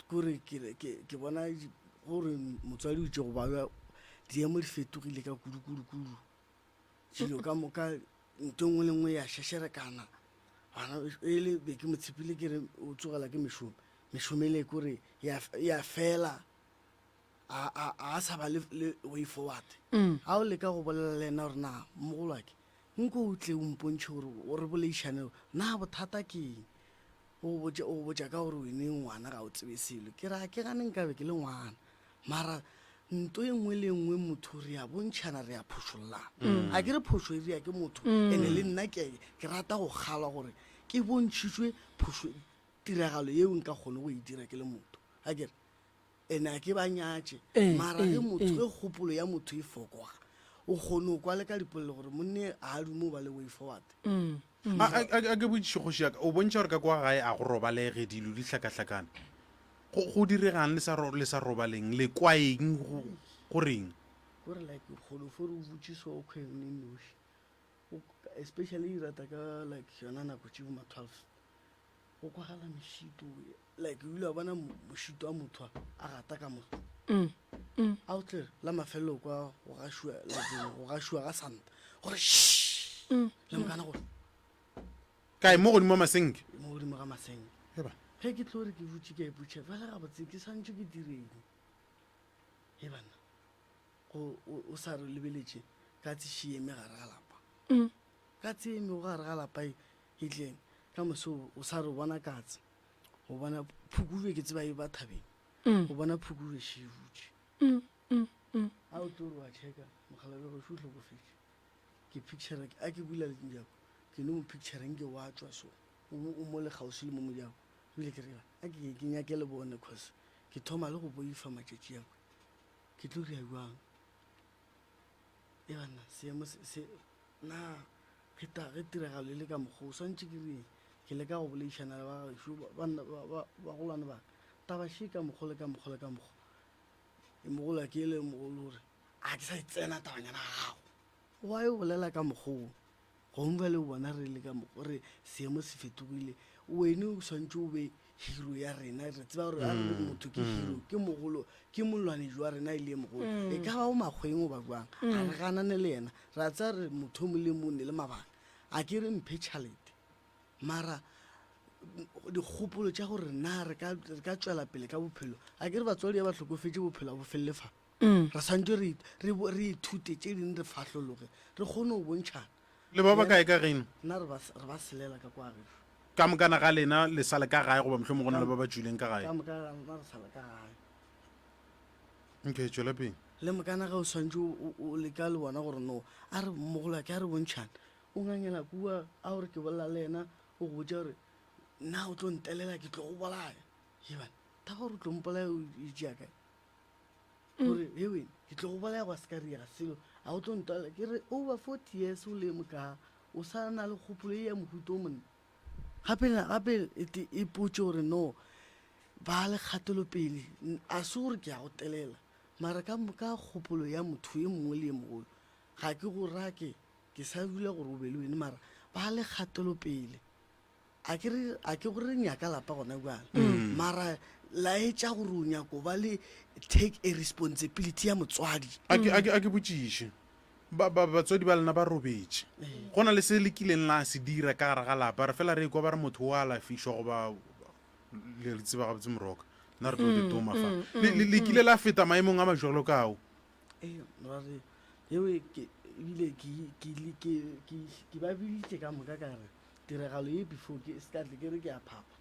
kore ke, ke, ke bona gore motswadi o itše go babja, diemo di fetogile ka kudu, kudu, kudu. Dilo ka moka, nto nngwe le nngwe ya šešerekana. Bana e le be ke mo tshepile ke re o tsogela ke mešomo, mešomo e le kore ya, ya fela a, a, a sa ba le, le way forward. Mm. A o leka go bolela le yena gore na mogolwake nko o tle o mpontšhe gore o re boleišane gore na bothata ke eng. O go botša, o go botša ka gore wene ngwana ga o tsebe selo. Ke re a ke gane nkabe ke le ngwana. Mara nto e nngwe le e nngwe motho re a bontšhana re a phošollana. Mm. A ke re phošo e ria ke motho Mm. ene le nna ke ke rata go kgalwa gore ke bontšhitšwe phošo tiragalo yeo nka kgone go e dira ke le motho. A ke re ene a ke ba nyatše Ee, mara ge ee, motho ee. ge kgopolo ya motho e fokoga o kgone go kwa le ka dipolelo gore monne a a dume o ba le way forward. Mm. A, a, a, a ke botšiše kgoši ya ka, o bontšha gore ka kwa gae a go robalege, dilo di hlakahlakane. Go, go diregang le sa, le sa robaleng? Le kwa eng? Go, go reng? Kore like o kgone fo re o butše so o kgwe o ne noši. O, especially e rata ka like yona nako tše bo ma 12. Go kwagala mešito, like o ile wa bona mošito wa motho a gata ka mo. Mm. Mm. A o tle la mafelelo kwa go gašiwa like go gašiwa ga santa gore shh. Mm. Le mokana gore Kae mo godimo ga masenke? Mo godimo ga masenke. Eba. Ge ke tlo re ke butše ke a ipotšiša bjale gabotse ke swantšwe ke direng? He banna, go o sa re lebeletše katse še eme gare ga lapa. Mm. Katse e emego gare ga lapa e e tleng ka moso o sa re o bona katse, o bona phukubje ke tseba e ba thabeng. Mm. O bona phukubje še e butše. Mm, mm, mm. A o tlo re wa checka mokgalabje gešo o hlokofetše. Ke picture a ke bula mojako ke no mo picture nke wa tšwa so o o mo le kgauswi le mo mojako ebile ke re a ke ke nyake le bone cause ke thoma le go boifa matšatši a ke tlo dira jwang e banna seemo se se na ge ta ge tiragalo e le ka mokgwa o swantše ke reng ke leka go boledišana le ba gešo banna ba bagolwane ba taba še ka mokgwa le ka mokgwa le ka mokgwa e mogolo ke le mogolo gore a ke sa e tsena tabanyana ya gago wa e bolela ka mokgoo gongwe bjale o bona re le ka mokgo re seemo se fetogile wene o swantse o be hero ya rena re tseba gore a re mm, motho ke hero mm. ke mogolo ke molwanedi wa rena e le e mogolo mm. e ka ba o makgweng goba jwang a re ganane le yena re a tseba re motho o mongwe le mongwe ne le mabaka a ke re mphe tšhalete mara dikgopolo tša gore na re ka tšwela pele ka bophelo a ke re batswadi ba ba hlokofetše bophelo a bo felele fa Mm. Re swantše re, re, re ithute tše ding re fahlologe, re kgone go bontšhana. Le ba bakae ka geno? Nna re ba, re ba selela ka kwa gešo. Ka mokana ga lena le sa le ka gae goba mohlomongwe go na le ba ba tšwileng ka gae? Ka moka ga rena re sa le ka gae. Okay, tšwela pele. Le mokana ge o swantše o, o, o leka le bona gore no, a re mogolwake a re bontšhane. O ngangela kua, a gore ke bolela le yena, o go botša gore nna o tlo ntelela ke tlo go bolaya. Hebana, taba gore o tlo mpolaya o e tšea kae? Gore he wena ke tlo go bolaya gwa se ka riega selo a o tlo ntwala ke re over 40 years o le moka o sa na le kgopolo e ya mohuta o monna gape gape e te e potše gore no ba le kgatelopele a se gore ke ya go telela mara ka ka kgopolo ya motho e mongwe le e mogolo ga ke go rake ke sa dula gore o be le wene mara ba le kgatelopele A ke re, a ke gore re nyaka lapa gona bjale, mm. mara laetša gore o nyako ba le take a responsibility ya motswadi. A ke, a ke, a ke botšiše. Ba, ba, batswadi ba lena ba robetše. Go na le se le kileng la se dira ka gare ga lapa. Re fela re ekwa ba re motho o a alafišwa goba le re tseba gabotse moroka. Nna re tlo le toma fa. Le, le, le kile la feta maemong a majwalo ka ao. Ee, ra re eo ke ebile ke ke ke ke ke ba biditše ka moka ka re tiragalo ye before ke se ka tle ke re ke a phapha.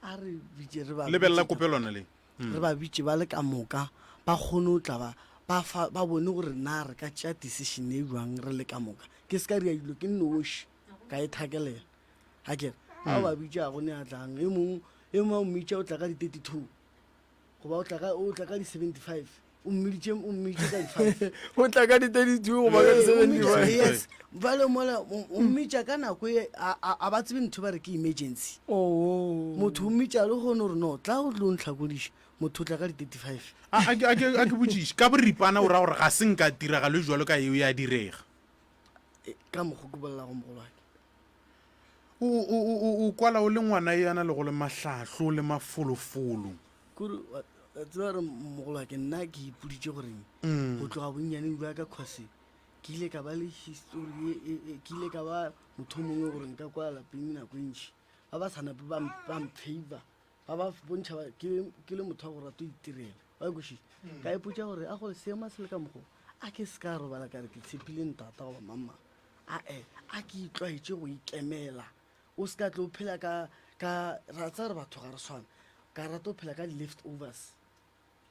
A re bitše re ba Lebelela bitše ka kopelwana le. re ba bitše ba le ka moka ba kgone go tla ba ba fa ba bone gore na re ka tšea decision e jwang re le ka moka. Ke se ka ria dilo ke nnoši ka e thakelela. A kere a o ba bitša ga go ne a tlang. E mong e mongwe a o mmitša o tla ka di-32 goba o tla ka o tla ka di-75 o mmiditše o mmiditše ka di-five. O tla ka di-32 goba ka Ee, o mmitša- di-75. yes bjale mola o o mmitša ka nako e a a- a ba tsebe ntho ba re ke emergency. Oh. Motho o mmitša le kgone gore no tla o tlo ntlhakodiša motho o tla ka di-35. A, a, ke- a, ke- a ke botšiše, ka boripana o ra gore ga se nka tiragalo e jwalo ka yeo ya direga? E, ka mokgo ke bolelago mogolwake. O, o, o, o, o kwala o le ngwana e a na lego le mahlahlo le mafolofolo. Kore wa wa tseba gore mogolwake nna ke ipoditše goreng go tloga bonnyaneng bja ka cause ke ile ka ba le history ye e, e, ke ile ka ba motho o mongwe gore nka kwa lapeng nako e ntši ba ba sa nape ba m- ba mfavor ba ba bontšha ba- ke ke le motho wa go rata go itirela wa kwešiša ka ipotša gore a gore seema se le ka mokgo a ke se ka robala ka re ke tshepile ntata goba mamma ae a ke itlwaetše go ikemela o se ka tlo phela ka ka ra tseba gore batho ga re swane ka rata go phela ka di-left overs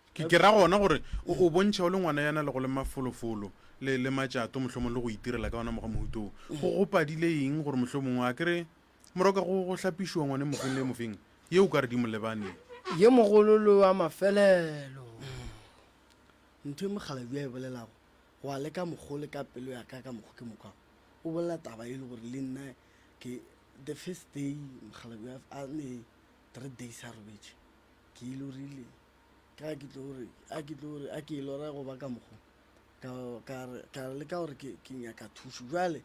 Ke, ke ra gona gore o, o bontšha o le ngwana ya na lego le mafolofolo le, le matšato mohlomong le go itirela ka ona moga mohuta wo. Go, go padile eng gore mohlomongwe a ke re moroka go, go hlapišiwa ngwane mofeng le mofeng ye o ka re di mo lebaneng. Ye mogolo le wa mafelelo. Ntho e mokgalabje a e bolelago go a le ka mokgo le ka pelo ya ka ka mokgo ke mo kwago o bolela taba e le gore le nna ke the first day mokgalabje a ne three days a robetše ke ile o rile ka ke tlo gore a ke tlo gore a ke e lora go ba ka mokgo ka ka ka leka gore ke ke nyaka thušo jwale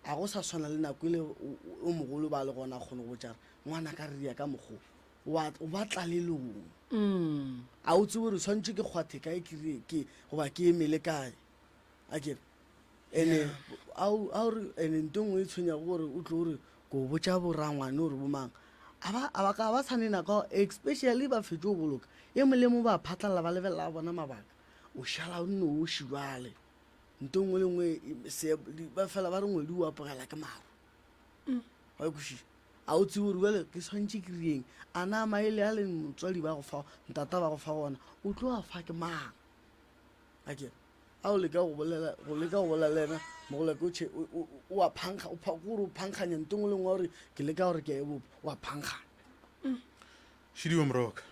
a go sa swana le nako ile o mogolo ba le gona a kgone go botša re ngwana ka re ya ka mokgo wa o ba tlalelong Mm. a o tsebe gore tshwanetse ke kgwathe kae ke re ke goba ke emele kae a kere ene a o a o re ene nto nngwe e tshwenyago gore o tlo gore ko botša borangwane gore bomang a ba a ba ka ba sa ne nako especially ba fetše go boloka e mongwe le mongwe ba phatlalla ba lebelela a bona mabaka o šala o nnoši jwale nto nngwe le nngwe e- se- ba fela ba re ngwedi o apogela ke maru wa e kwešiša a o tsebe gore bjale ke swantše ke rieng a na maele a le motswadi ba go fa ntata ba go fa gona o tlo a fa ke mang a kere a o leka go bolela go leka go bolela le yena mogolo ke o tšhe o- o o a phankga o pha- gore o phankganya nto nngwe le nngwe gore ke leka gore ke a e bopa o a phankganya Šidiwe Moroka.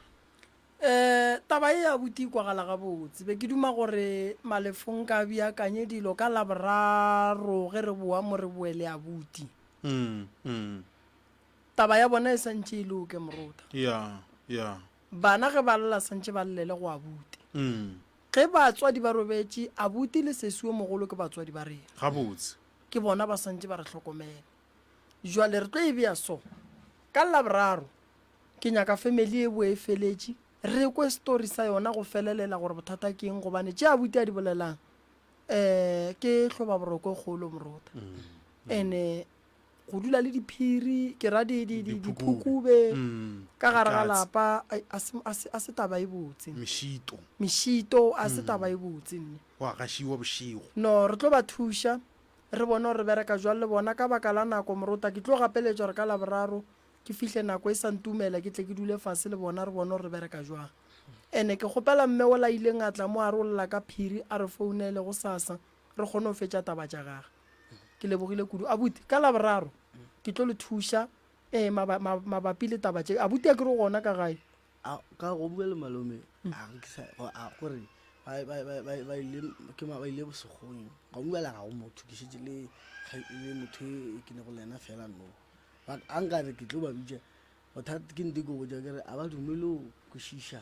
Um taba ye ya abuti e kwagala gabotse. Be ke duma gore Malefo nka beakanye dilo ka Laboraro ge re boa mo re boe le abuti. Mm, mm. Taba ya bona e santše e loke Morota. Ya, ya. Bana ge ba lla santše ba llele go abuti. Mm. Ge batswadi ba robetše, abuti le sesi yo mogolo ke batswadi ba rena. Gabotse. Ke bona ba santše ba re hlokomela. Jwale re tlo e bea so, ka Laboraro Ke nyaka family e boe e feletše re kwe story sa yona go felelela gore bothata ke eng gobane tše abuti a di bolelang um ke hlobaboroko e kgolo morota ene go dula le diphiri ke ra diphukube ka gare ga lapa a se taba e botse mešito mešito a se taba e botse nne wa gašiwa bošego no re tlo ba thuša re bone gore re bereka jwang le bona ka baka la nako morota ke tlo gapeletšwa gore ka laboraro Ke fihle nako e sa ntumela ke tle ke dule fase le bona re bone gore re bereka jwang. Ene ke kgopela mme wola a ileng a tla mo a re o lla ka phiri a re founele gosasa re kgone go fetša taba tša gage. Ke lebogile kudu. Abuti, ka Laboraro ke tlo le thuša ee maba, ma, mabapi le taba tše. Abuti a ke re o gona ka gae? A, ka go bua le malome a re ke sa, a gore ba, ba, ba, ba, ba ile, ke ma, ba ile bosekgong. Ga o bua le ga go motho, ke šetše le, le motho e ke nego le yena fela no. Ba, a nka re ke tlo ba bitša, bothata ke nte ke go botša ke re a ba dumele go kwešiša.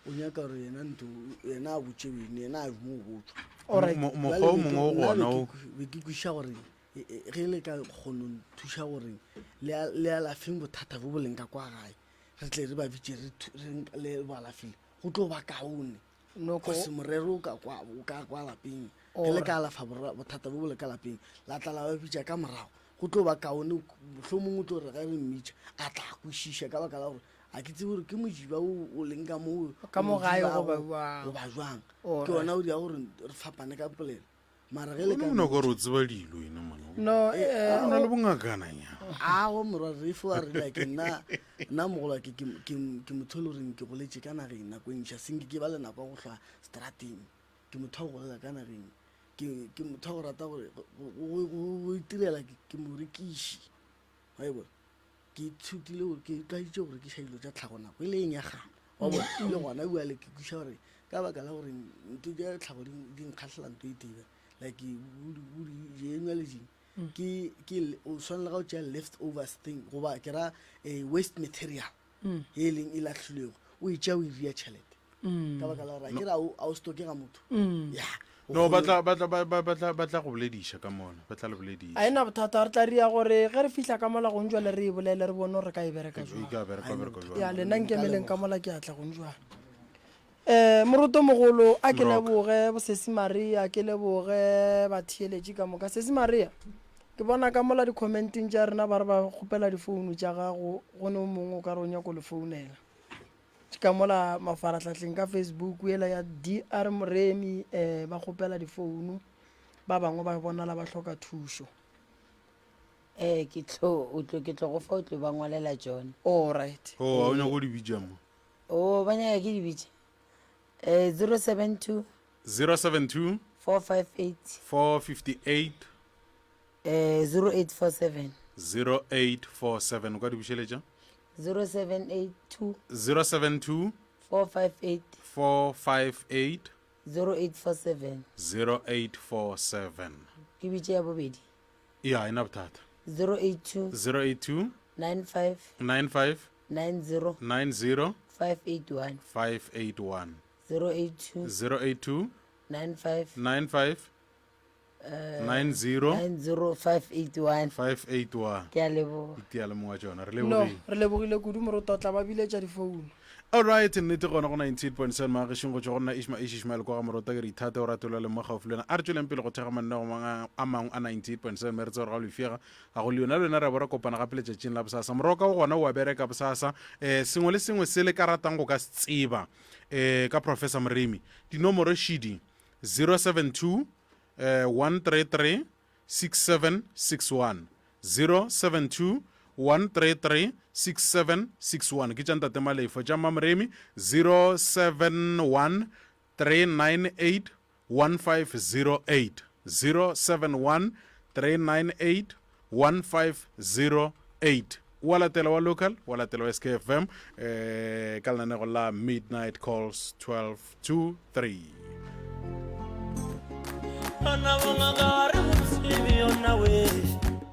O nyaka gore yena nto, yena a botše bene, yena a dume go botšwa. Alright. Mo- mokgwa o mongwe o Nna gona be o ke be ke kwešiša gore e- e- ge le ka kgono nthuša gore le a- le alafeng bothata bo bo leng ka kwa gae, re tle re ba bitše re thu- re nk- le bo alafile, go tlo ba kaone. No, ko- Cause morero o ka kwa o ka kwa lapeng ge le ka alafa bothata bo bo le ka lapeng la tla la ba bitša ka morago go tlo ba kaone mohlomongwe o tlo re ge re mmitša a tla kwešiša ka baka la gore a ke tsebe gore ke mojiba o o leng ka mo Ka mo o gae dibago, goba jwang. goba jwang ke Alright. yona o dira gore re fapane ka polelo mara ge le ka o nako gore o tseba dilo ene mona No, eh, o na le bongakananya ago morwa re fo a re like nna nna mogolo ke ke ke ke motho e le goreng ke goletše ka nageng nako e ntšha senke ke ba le nako ya go hlwa strateng ke motho wa go golela ka nageng ke ke motho wa go rata gore go itirela ke morekiši wa e bona ke ithutile gore ke tlwaeditše go rekiša dilo tša tlhago nako e leng ya gale wa bona le gona bjale ke kweša gore ka baka la gore ntho tša tlhago di nkgahlela nto e tee like dienywa le ding mm. ke ke o swanela ga o tšea left overs thing goba ke ra eh, waste material mm. e leng e lahlilwego o e tšea o e ria tšhelete mm. ka baka la gore a ke re a o stoke ga motho ya no ba tla ba tla ba ba tla ba tla go bolediša ka mona ba tla le bolediša a ena bothata re tla ria gore ge re fihla ka mola gong jwale re e bolele re bone gore re ka e bereka e ka bereka bereka jwang ya lena nkemeleng ka mola ke atla gong jwale um moroto mogolo a ke leboge bosesi maria ke leboge batheeletši ka moka sesi maria ke bona ka mola di-commenteng tša rena ba re ba kgopela difounu tša gago go ne o mongwe o ka re o nyako le founela Ka mola mafarahlahleng ka Facebook yela ya DR Moremi eh, ba kgopela difounu ba bangwe ba bonala ba hloka thušo. Eh, ke tlo o tlo ke tlo go fa o tlo ba ngwalela tšone. All right. Oh, a o nyako di bitša mo. Oh, ba nyaka ke di bitše. Eh, 072 072 458 458 eh 0847 0847 o ka di bušeletša 0782 072 458 458 0847 0847 ke bitše ya bobedi ya e na bothata 082 082 95 95 90 90 581 581 082 082 95 95 90 90581 581 ke a leboga itia le mongwe wa tšona re no lebogile re lebogile kudu morota o tla ba biletša difounu alright nnete gona go 98.7 magešong go tšwa go nna ishma ish ishmael kwa ga morota ke re ithate o ratelwa le mo gaufi le wena a re tšweleng pele go thekga mananeo a mangwe a 98.7 mme re tse gore ga o lefiega ga go le yona le wena re a bo re kopana gape letšatšing la bosasa moroka o gona o a bereka bosasa um sengwe le sengwe se le ka ratang go ka se tseba um ka professor moremi dinomoro šidi 072 eh, 133 6761 072 133 6761 ke tša ntate malefo tša mmamoremi 071 398 1508 071 398 1508 wa latela wa local wa latela wa skfm eh, ka lenanego la midnight calls 12 to 3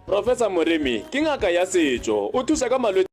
Professor Moremi ke ngaka ya setšo, o thuša ka malwetši.